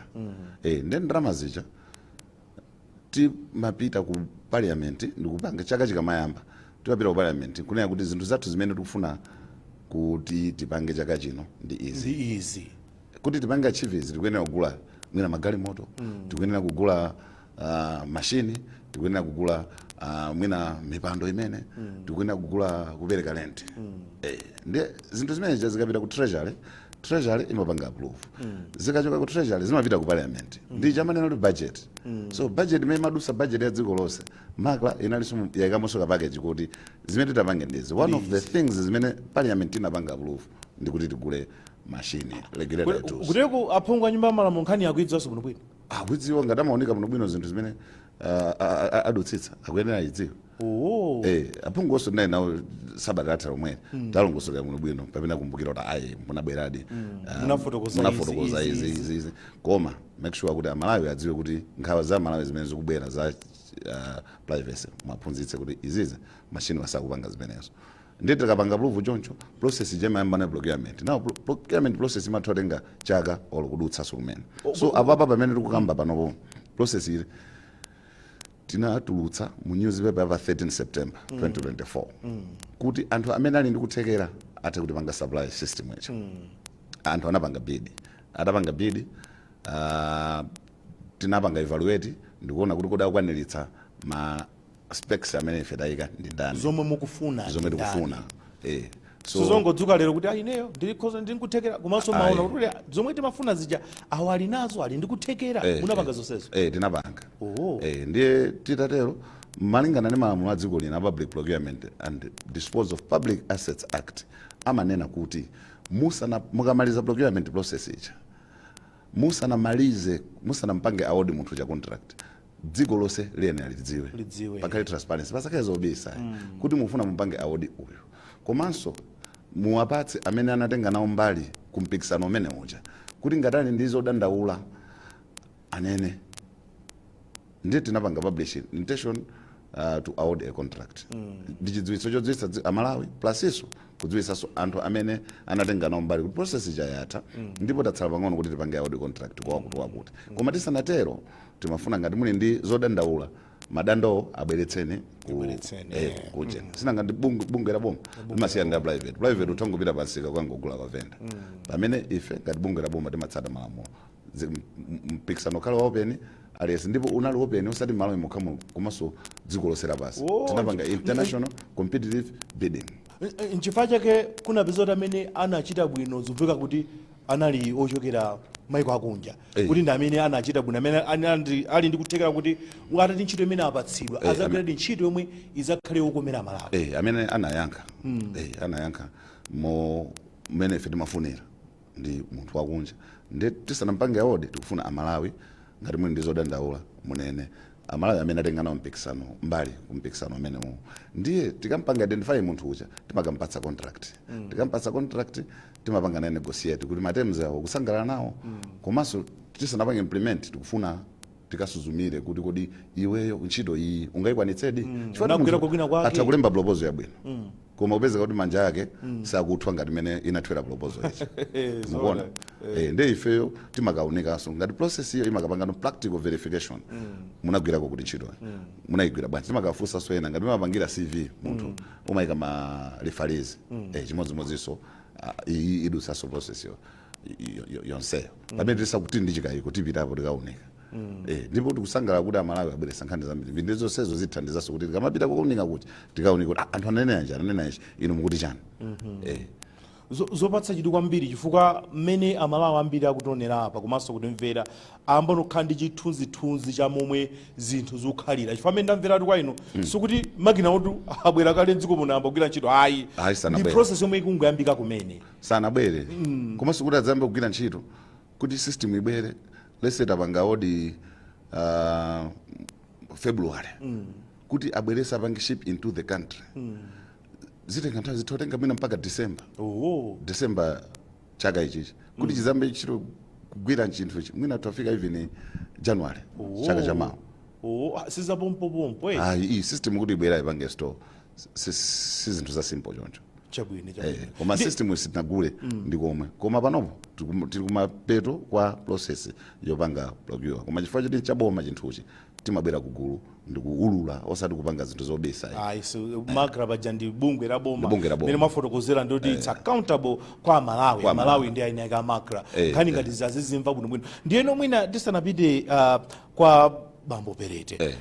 Ndi ndalama zija timapita ku parliament ndikupanga, chaka chikamayamba timapita ku parliament kunena kuti zinthu zathu zimene tikufuna kuti tipange chaka chino ndi izi. Ndi izi. Kuti tipange achieve izi, tikuyenera kugula mwina magalimoto, tikuyenera kugula mashini, tikuyenera kugula mwina mipando imene tikuyenera kugula, kupereka rent. Ndi zinthu zimene zikapita ku treasury, treasury imapanga approve. Zikachoka ku treasury zimapita ku parliament, ndi chamanena kuti budget. So budget imene imadusa, budget ya dziko lonse, MACRA inalinso yayikamonso ka package kuti zimene titapange ndizi. One of the things zimene parliament inapanga approve ndikuti tigule mashini, regulatory tools. Kuteko aphungu a nyumba ya malamulo nkhani yakuidziwanso bwinobwino? Akudziwa ngati amaoneka bwinobwino zinthu zimene adutsitsa, akuyenera ayidziwe. Aphungu onse ndinali nawo sabata latha lomwe, talongosolera bwinobwino pamene akumbukira kuti ayi, munabweradi, Munafotokoza. Munafotokoza izi, izi, izi, izi, izi. Koma make sure kuti Amalawi adziwe kuti nkhawa za Malawi zimene zikubwera za privacy, mwaphunzitse kuti izizi mashini wasakupanga zimenezo. Ndi tikapanga approve choncho, process imayamba na procurement. Now procurement process imatha kutenga chaka olo kudutsanso kumene. So apapa pamene tikukamba panopo, process ili tinatulutsa mu newspaper pa 13 September 2024 kuti anthu amene ali ndi kuthekera athe kutipanga supply system icho. Anthu anapanga bid. Atapanga bid, tinapanga evaluate ndikuona kuti kodi akwaniritsa ma specs amene ife tayika ndi ndani? Zomwe mukufuna Zomwe ndi ndani? tikufuna. So Sizongodzuka lero kuti ineyo ndilikhoza, ndikuthekera, komanso Ayi. maona kuti zomwe timafuna zija awo ali nazo, ali ndikuthekera. Munapanga zonsezo? Tinapanga. Oh. Ndiye titatero, malingana ndi malamulo a dziko lino a Public Procurement and Dispose of Public Assets Act, amanena kuti musana mukamaliza procurement process ija, musanamalize, musanampange award munthu cha contract, dziko lonse liyenera lidziwe. Lidziwe. Pakhale transparency, pasakhale zobisa kuti mufuna mupange award uyu. Komanso muwapatse amene anatenga nawo mbali ku mpikisano umene uja kuti ngati ali ndi zodandaula anene. Ndiye tinapanga publish intention to award a contract ndi chidziwitso chodziwitsa Amalawi, plus iso kudziwitsanso anthu amene anatenga nawo mbali kuti process ija yatha ndipo tatsala pang'ono kuti tipange award contract kwa wakuti wakuti. Koma tisanatero, timafuna ngati muli ndi zodandaula, madandawo abweretseni ku Abweretseni, kuje. Sinanga ndi bungwe la boma, limasiyana ndi private. Private utangopita pansika kukangogula kwa vendor, pamene ife ngati bungwe la boma timatsata malamulo. Mpikisano khala wa open aliyense, ndipo unali open osati malo mokhamu komanso dziko lonse lapansi. Tinapanga international competitive bidding. Nchifukwa chake kunapeza kuti amene anachita bwino zimveka kuti anali ochokera maiko akunja, kuti ndi amene anachita bwino, amene ali ndi kuthekera kuti atati ntchito imene apatsidwa, azagwiradi ntchito yomwe izakhale yokomera Malawi. Amene anayankha, anayankha mo mmene ife timafunira ndi munthu wakunja. Ndi tisanampange award, tikufuna Amalawi ngati muli ndi zodandaula munene, Amalawi amene atenga nawo mpikisano mbali kumpikisano amene uwu. Ndiye tikampanga identify munthu uja, timakampatsa contract. Tikampatsa contract, timapanga naye negotiate kuti ma terms awo kusangalala nawo. Komanso tisanapange implement, tikufuna tikasuzumire kuti kodi iweyo ntchito iyi ungayikwanitsedi? Chifukwa Unagwira munthu kwina kwake. atha kulemba proposal yabwino, koma upezeka kuti manja ake sakuthwa ngati mene inathwera proposal ichi. Mukuona? Ndiye ifeyo timakaonekanso ngati process iyo imakapanga no practical verification. Munagwirako kuti ntchito munayigwira bwanji? Timakafunsanso ena. Ngati mumapangira CV munthu, umayika ma referees. Chimodzimodzinso iyi idutsanso process yo yonseyo pamene tisakuti ndi chikayiko tipitapo tikaoneka. Ndipo tikusangalala kuti Amalawi abweresa nkhani zambiri, ndi zonsezo zithandizanso kuti tikamapita kukuunika kuti tikaunika kuti, ah, anthu ananena ichi, ananena ichi, inu mukuti chani? Zopatsa chidwi kwambiri, chifukwa mmene Amalawi ambiri akutionera apa komanso kutimvera, ayamba nokhala ndi chithunzithunzi cha momwe zinthu zikukhalira, chifukwa amene ndamveratu kwa inu, sikuti makina otu abwera kale mdziko muno, ayamba kugwira ntchito, ayi. Ayi, Ndi sanabwere. process yomwe ikungoyambika kumene. Sanabwere, komanso kuti adzayambe kugwira ntchito, kuti system ibwere, let's say tapanga odi February, kuti abwerese, apange ship into the country, zitenga nthawi, zithotenga mwina mpaka December. December chaka ichichi, kuti chizambe ntchito, kugwira chinthu ichi, mwina tafika even January chaka chamawa. Oh, ah, sizapompopompo, eh. Ayi, iyi system kuti ibwera, ipange store, si zinthu za simple choncho. Chabwino, chabwino. Koma system sitinagule ndi komwe, koma panopo tili kumapeto kwa process yopanga procure. Koma chifukwa choti chaboma chinthuchi, timabwera kugulu ndikuulula, osati kupanga zinthu zobisa. Ayi, so MACRA paja ndi bungwe la boma. Ndi bungwe la boma. Mmene mwafotokozera, ndoti it's accountable kwa Amalawi. Kwa Amalawi ndi aini ake a MACRA. Nkhani ngati zazizimva bwinobwino. Ndiyeno mwina tisanapite kwa bambo Perete,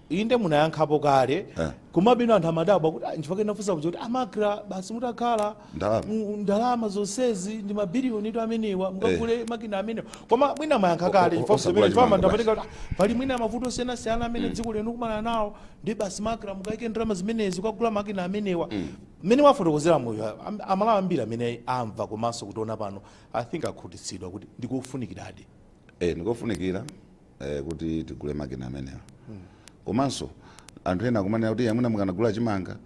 inde munayankhapo kale, komabe ino anthu amadabwa kuti, ah, nchifukwa nafunsa kuti a MACRA basi mutakhala Ndalama. Ndalama zonsezi ndi mabiliyoni tu amenewa, mukagule makina amenewa. Koma mwina mayankha kale, chifukwa Osagula zimene chifukwa chimanga. ndapatika kuti, ah, pali mwina mavuto osiyanasiyana amene dziko lino kumana nawo, ndi basi MACRA mukayike ndalama zimenezi kukagula makina amenewa. Mmene wafotokozera moyo, Amalawi ambiri amene amva komanso kutiona pano, I think akhutitsidwa kuti ndikufunikiradi. Ndikofunikira kuti tigule makina amenewa. Komanso anthu ena akumanena kuti amwina mukanagula chimanga.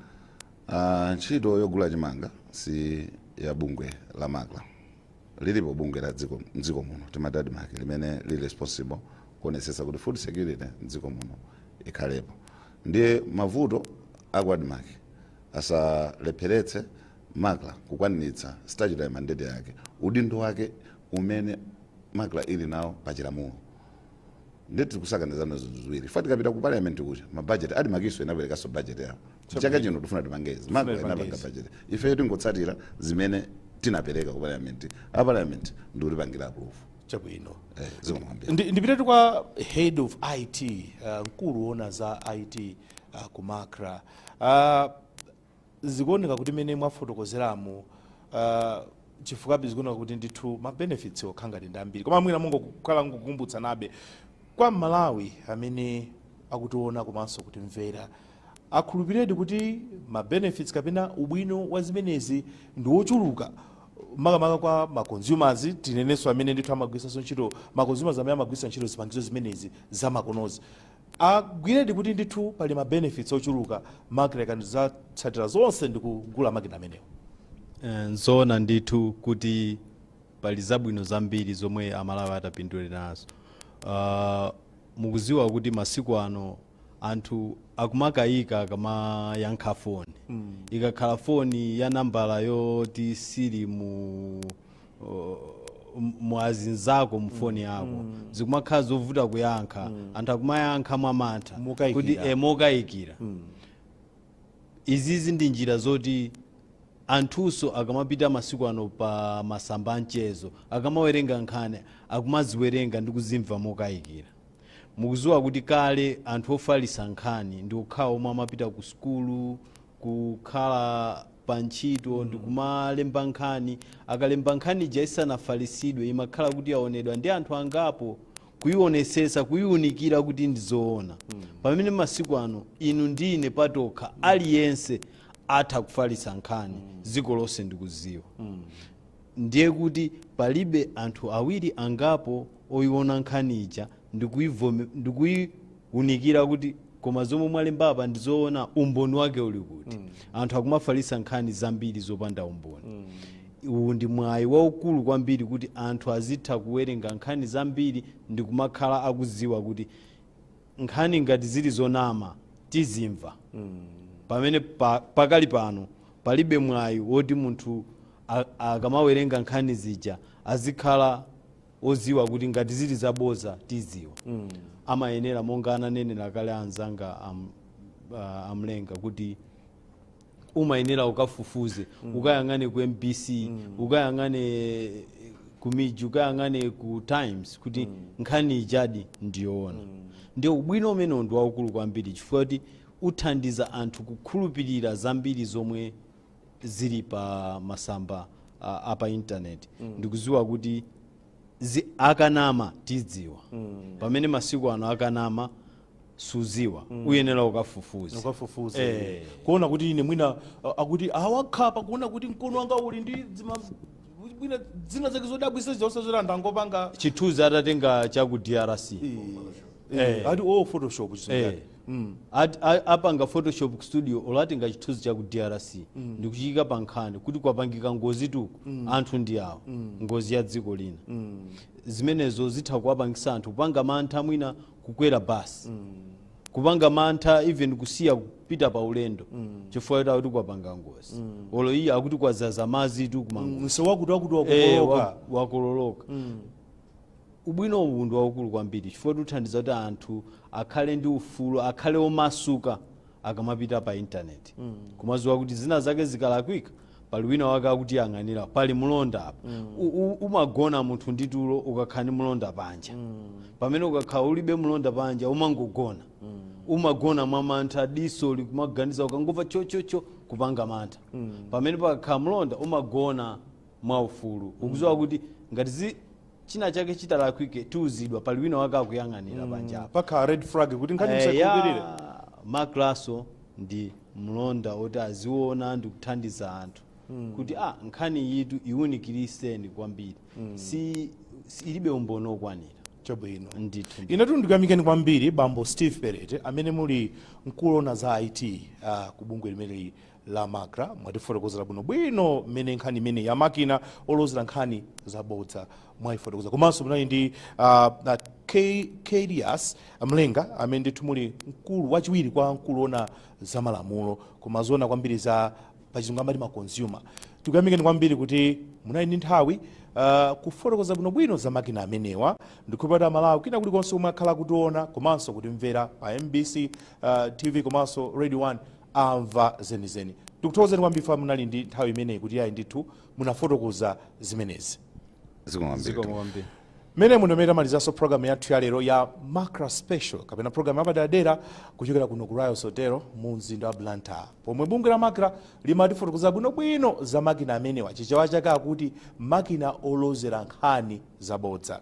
Ntchito yogula chimanga si ya bungwe la MACRA. Lilipo bungwe la dziko mdziko muno, timati ADMARC, limene lili responsible kuonetsetsa kuti food security mdziko muno ikhalepo. Ndiye mavuto aku ADMARC asalepheretse MACRA kukwaniritsa statutory mandate yake, udindo wake umene MACRA ili nawo pachilamulo. Ndiye tikusakanizana zinthu ziwiri. Fa tikapita ku parliament kuja, mabudget, ADMARCso inaperekanso budget yawo, chaka chino tifuna tipangezi. MACRA inapanga Tipangezi. budget, ifeyo tingotsatira zimene tinapereka ku parliament, a parliament ndikutipangira approve. Chabwino. Zikomo kwambiri. Ndipitetu kwa head of IT, mkulu woona za IT ku MACRA. Zikuoneka kuti mene mwafotokozeramo, chifukwabe zikuoneka kuti ndithu ma benefits okha ngati ndi ambiri, koma mwina mungokhala ngokumbutsanabe kwa Malawi amene akutiona komanso kutimvera, akhulupiredi kuti ma benefits kapena ubwino wa zimenezi ndi wochuluka, makamaka kwa ma consumers, tinenenso amene ndithu amagwiritsanso ntchito, ma consumers amene amagwiritsa ntchito zipangizo zimenezi zamakonozi, agwiredi kuti ndithu pali ma benefits ochuluka MACRA ikazatsatira zonse ndi kugula makina amenewo? Nzoona ndithu kuti pali zabwino zambiri zomwe Amalawi atapindule nazo. Mukuziwa kuti masiku ano anthu akumakayika akamayankha foni. Ikakhala foni ya nambala yoti sili mu azinzako mu foni yako, zikumakhala zovuta kuyankha. Anthu akumayankha mwamantha. Mokayikira. Kuti mokayikira. Izizi ndi njira zoti anthunso akamapita masiku ano pa masamba amchezo, akamawerenga nkhani, akumaziwerenga ndi kuzimva mokayikira. Mukuziwa kuti kale anthu ofalisa nkhani ndi okhawo omwe amapita ku sukulu, kukhala pa ntchito ndi kumalemba nkhani. Akalemba nkhani ija, isanafalisidwe, imakhala kuti yaonedwa ndi anthu angapo, kuyionesesa, kuyiunikira kuti ndizoona. Pamene masiku ano inu ndine patokha, aliyense atha kufalisa nkhani, dziko lonse ndikuziwa. Ndiye kuti palibe anthu awiri angapo oyiona nkhani ija ndikuyiunikira kuti koma zomwe mwalemba apa ndizoona, umboni wake uli kuti? Anthu akumafalisa nkhani zambiri zopanda umboni. Uwu ndi mwayi waukulu kwambiri kuti anthu azitha kuwerenga nkhani zambiri ndi kumakhala akuziwa kuti nkhani ngati zili zonama tizimva. Pamene pakali pano palibe mwayi woti munthu akamawerenga nkhani zija azikhala oziwa kuti ngati zili zaboza tiziwa. Amayenera, monga ananenera kale anzanga amlenga, kuti umayenera ukafufuze, ukayang'ane ku MBC, ukayang'ane. Ku MIJ, ukayang'ane ku Times kuti nkhani ijadi ndiyoona. Ndiye ubwino umenewo ndi waukulu kwambiri, chifukwa kuti uthandiza anthu kukhulupirira zambiri zomwe zili pa masamba apa intaneti, ndikuziwa kuti akanama tidziwa, pamene masiku ano akanama suziwa, uyenera ukafufuze. Ukafufuze. Eh. Kuona kuti ine mwina akuti awakhapa, kuona kuti mkono wanga uli ndi zima mwina zina zake zodabwisa zonse zoti anthu angopanga chithunzi atatenga cha ku DRC. Eh. Ati o Photoshop chizungu chake. Apanga Photoshop studio, olatenga chithunzi cha ku DRC ndikuchiyika pa nkhani kuti kwapangika ngozi tuku, anthu ndi awo, ngozi ya dziko lina. Zimenezo zitha kuwapangisa anthu kupanga mantha, mwina kukwera basi, kupanga mantha, even kusiya kupita pa ulendo, chifukwa kuti akuti kwapanga ngozi, olo iye akuti kwazaza madzi tu kumangozi. Msewu wakuti wakuti wakukololoka. Wakololoka. Ubwino uwu ndi waukulu kwambiri, chifukwa tuthandiza kuti anthu akhale ndi ufulu, akhale omasuka akamapita pa intaneti, kumaziwa kuti zina zake zikalakwika pali wina wake akutiyang'anira, pali mlonda apa. Umagona munthu ndi tulo ukakhala ndi mlonda panja, pamene ukakhala ulibe mlonda panja umangogona, umagona mwamantha, diso likumaganiza, ukangomva chochocho kupanga mantha. Pamene pakakhala mlonda umagona mwaufulu, ukuziwa kuti ngati china chake chitalakwike tiuzidwa, pali wina wake akuyang'anira panjapa. Pakhala red flag kuti nkhani Eh, musakhulupirire. Ya MACRA so ndi mlonda oti aziona ndi kuthandiza anthu kuti nkhani yitu iwunikiriseni kwambiri, si ilibe umboni okwanira. Chabwino. Ndithu. Inetu ndikuyamikeni kwambiri, bambo Steve Perete, amene muli mkulu ona za IT ku bungwe limeneli la MACRA. Mwatifotokozera bwinobwino mmene nkhani imene ya makina olozera nkhani zabodza mwayifotokoza. Komanso munali ndi Kdias Mlenga, amene ndithu muli mkulu wachiwiri kwa mkulu ona za malamulo, koma zoona kwambiri za pachizungu amati ma consumer. Tikuyamikeni kwambiri kuti munali ndi nthawi kufotokoza bwinobwino za makina amenewa. Ndikhulupirira Malawi kwina kulikonse omwe akhala kutiona komanso kutimvera pa MBC TV komanso Radio 1 amva zenizeni. Tikuthokozeni kwambiri fa munali ndi nthawi imeneyi kuti yayi ndithu munafotokoza zimenezi. Zikomo kwambiri. Zikomo kwambiri. Mmene muno tamalizanso programu yathu ya lero ya MACRA Special, kapena programu yapaderadera kuchokera kuno ku Royal Hotel mu mzinda wa Blantyre, pomwe bungwe la MACRA limatifotokoza bwinobwino za makina amenewa, Chichewa chake akuti makina olozera nkhani zabodza.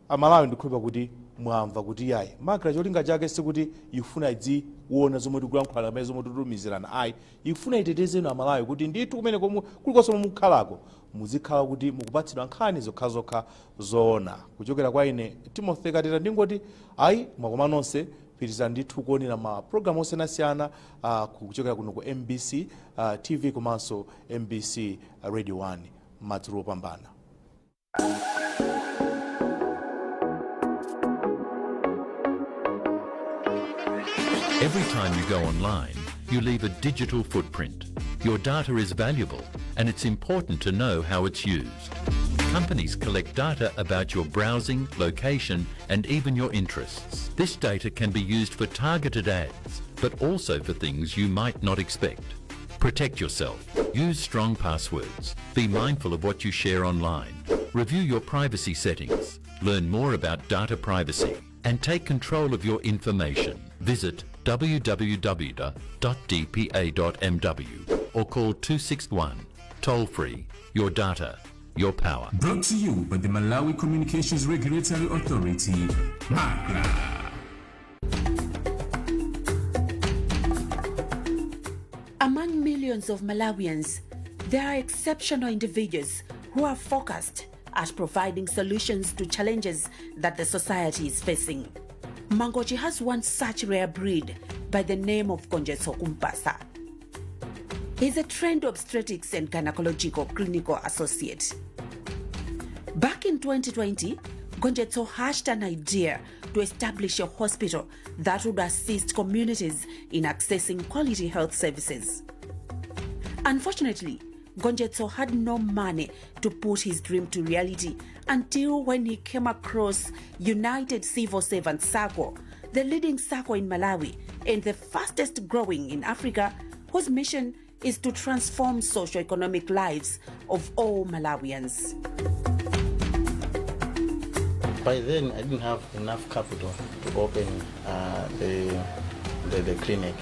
Amalawi, ndikhulupira kuti mwamva kuti yayi, MACRA cholinga chake sikuti ifuna idziona zomwe tikulankhulana kapena zomwe tikutumizirana, ayi, ifuna itetezeni Amalawi kuti ndithu kumene komwe kulikonse momwe mukukhalako muzikhala kuti mukupatsidwa nkhani zokhazokha zoona. Kuchokera kwa ine Timothy Kateta, ndingoti ayi, mwakoma nonse. Pitirizani ndithu kuonera ma programu osiyanasiyana kuchokera kuno ku MBC TV komanso MBC Radio 1. Madzulo opambana. Every time you go online, you leave a digital footprint. Your data is valuable and it's important to know how it's used. Companies collect data about your browsing, location and even your interests. This data can be used for targeted ads, but also for things you might not expect. Protect yourself. Use strong passwords. Be mindful of what you share online. Review your privacy settings. Learn more about data privacy and take control of your information. Visit www.dpa.mw or call 261. Toll free. Your data, your power. Brought to you by the Malawi Communications Regulatory Authority, MACRA. Among millions of Malawians, there are exceptional individuals who are focused at providing solutions to challenges that the society is facing. Mangochi has one such rare breed by the name of Gonjetso Kumpasa. He's a trained obstetrics and gynecological clinical associate. Back in 2020, Gonjetso hatched an idea to establish a hospital that would assist communities in accessing quality health services. Unfortunately, Gonjetso had no money to put his dream to reality until when he came across United Civil Servants SACCO, the leading SACCO in Malawi and the fastest growing in Africa, whose mission is to transform socio-economic lives of all Malawians. By then, I didn't have enough capital to open the clinic,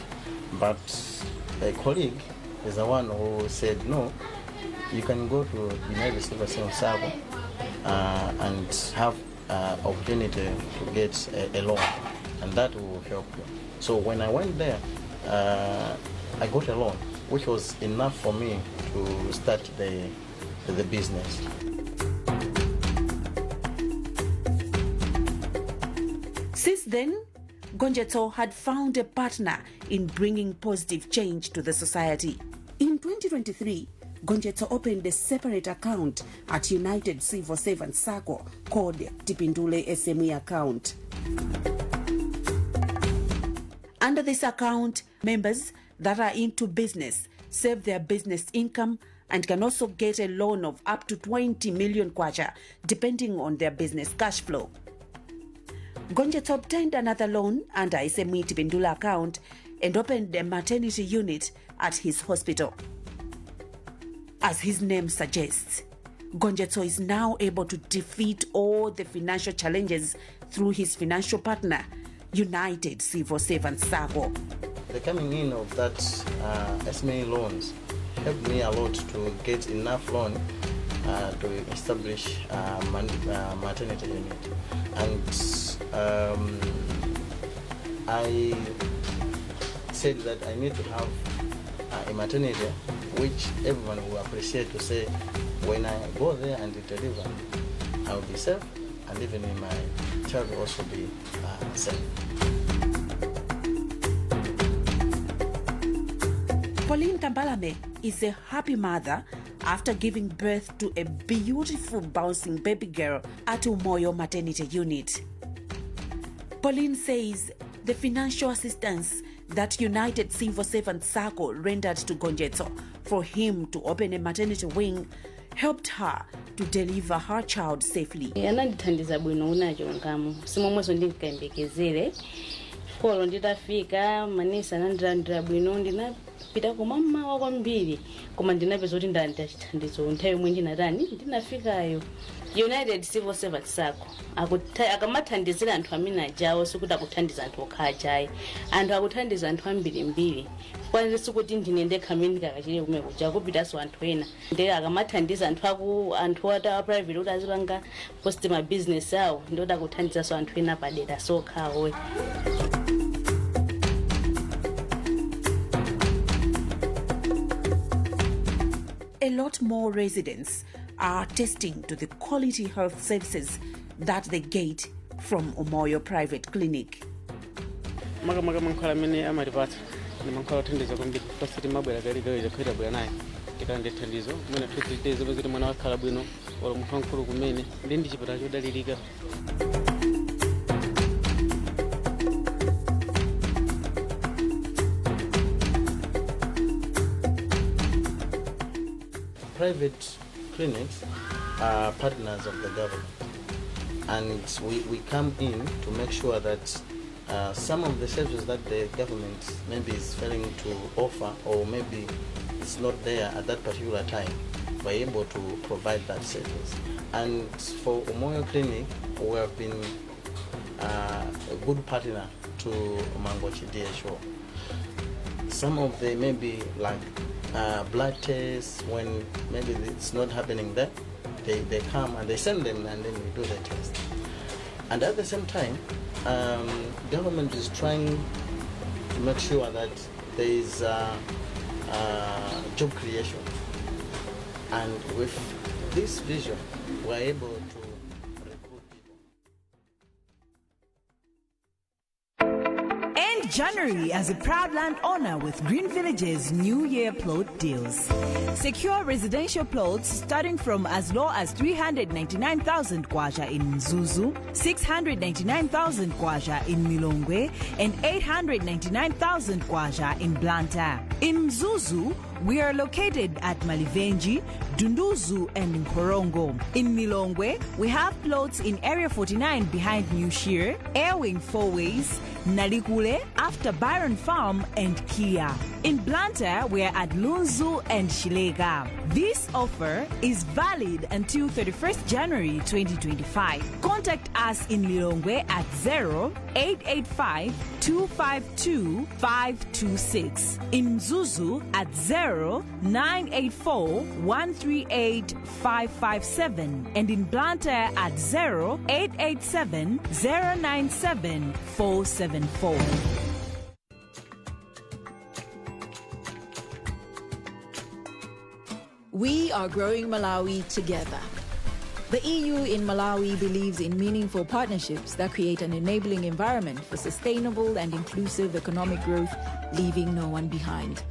but a colleague is the one who said, "No, you can go to United Civil Servants SACCO and have opportunity to get a loan, and that will help you." So when I went there, I got a loan, which was enough for me to start the business. Since then, Gonjetso had found a partner in bringing positive change to the society. In 2023, Gonjetso opened a separate account at United Civil Servants SACCO called Tipindule SME account. Under this account, members that are into business save their business income and can also get a loan of up to 20 million kwacha depending on their business cash flow. Gonjetso obtained another loan under SME Tipindula account and opened a maternity unit at his hospital. As his name suggests, Gonjetso is now able to defeat all the financial challenges through his financial partner, United Civil Servants SACCO. The coming in of that SME loans helped me a lot to get enough loan to establish maternity unit. And I said that I need to have a maternity which everyone will appreciate, to say when I go there and deliver, I will be safe, and even my child will also be safe. Pauline Kambalame is a happy mother after giving birth to a beautiful bouncing baby girl at Umoyo Maternity Unit. Pauline says the financial assistance that United Civil Servants SACCO rendered to Gonjetso for him to open a maternity wing helped her to deliver her child safely. Anandithandiza bwino unachongamo simomwenso ndinkayembekezere folo nditafika manesi anandilandira bwino ndinapita koma mmawa kwambiri koma ndinapeza kuti ndalandira chithandizo nthawi yomwe ndinatani ndinafikayo. United Civil Servants SACCO akamathandizira anthu amene ajawo sikuti akuthandiza anthu okha ajayi anthu akuthandiza anthu ambirimbiri kwanza sikuti ndine ndekha amene ndikakachire kumene kuja kupitanso anthu ena nde akamathandiza anthu aku anthu ata private kuti azipanga post ma business awo ndoti akuthandizanso anthu ena padera sokhawo. A lot more residents are attesting to the quality health services that they get from Umoyo Private Clinic. Makamaka mankhwala amene amatipatsa ndi mankhwala othandiza kwambiri pasi timabwera kawirikawiri takhalira bwera naye tikalandira thandizo mwina 2 3 days opeza mwana wakhala bwino olo munthu wamkulu kumene ndi chipatala chodalirika. Private clinics are partners of the government, and we come in to make sure that some of the services that the government maybe is failing to offer or maybe it's not there at that particular time, we're able to provide that service. And for Umoyo Clinic, we have been a good partner to Mangochi DHO. Some of the maybe like blood tests, when maybe it's not happening there, they come and they send them and then we do the test. And at the same time, government is trying to make sure that there is job creation. And with this vision, we're able to recruit people. End January as a proud landowner with Green Village's New Year plot deals. Secure residential plots starting from as low as 399,000 kwacha in Mzuzu, 699,000 kwacha in Lilongwe, and 899,000 kwacha in Blantyre. In Mzuzu, We are located at Malivenji, Dunduzu, and Nkorongo. In Lilongwe, we have plots in Area 49 behind New Shear, Airwing Four Ways, Nalikule, after Byron Farm, and Kia. In Blantyre, we are at Lunzu and Shilega. This offer is valid until 31st January 2025. Contact us in Lilongwe at 0885 252 526. In Mzuzu at 0984 138 557. And in Blantyre at 0887 097 474. We are growing Malawi together. The EU in Malawi believes in meaningful partnerships that create an enabling environment for sustainable and inclusive economic growth, leaving no one behind.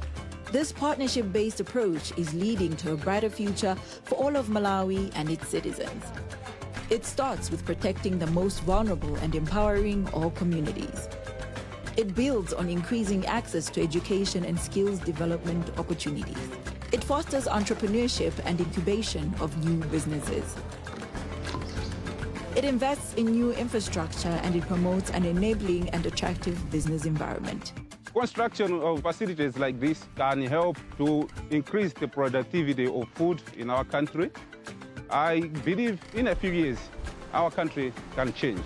This partnership based approach is leading to a brighter future for all of Malawi and its citizens. It starts with protecting the most vulnerable and empowering all communities. It builds on increasing access to education and skills development opportunities. It fosters entrepreneurship and incubation of new businesses. It invests in new infrastructure and it promotes an enabling and attractive business environment. Construction of facilities like this can help to increase the productivity of food in our country. I believe in a few years, our country can change.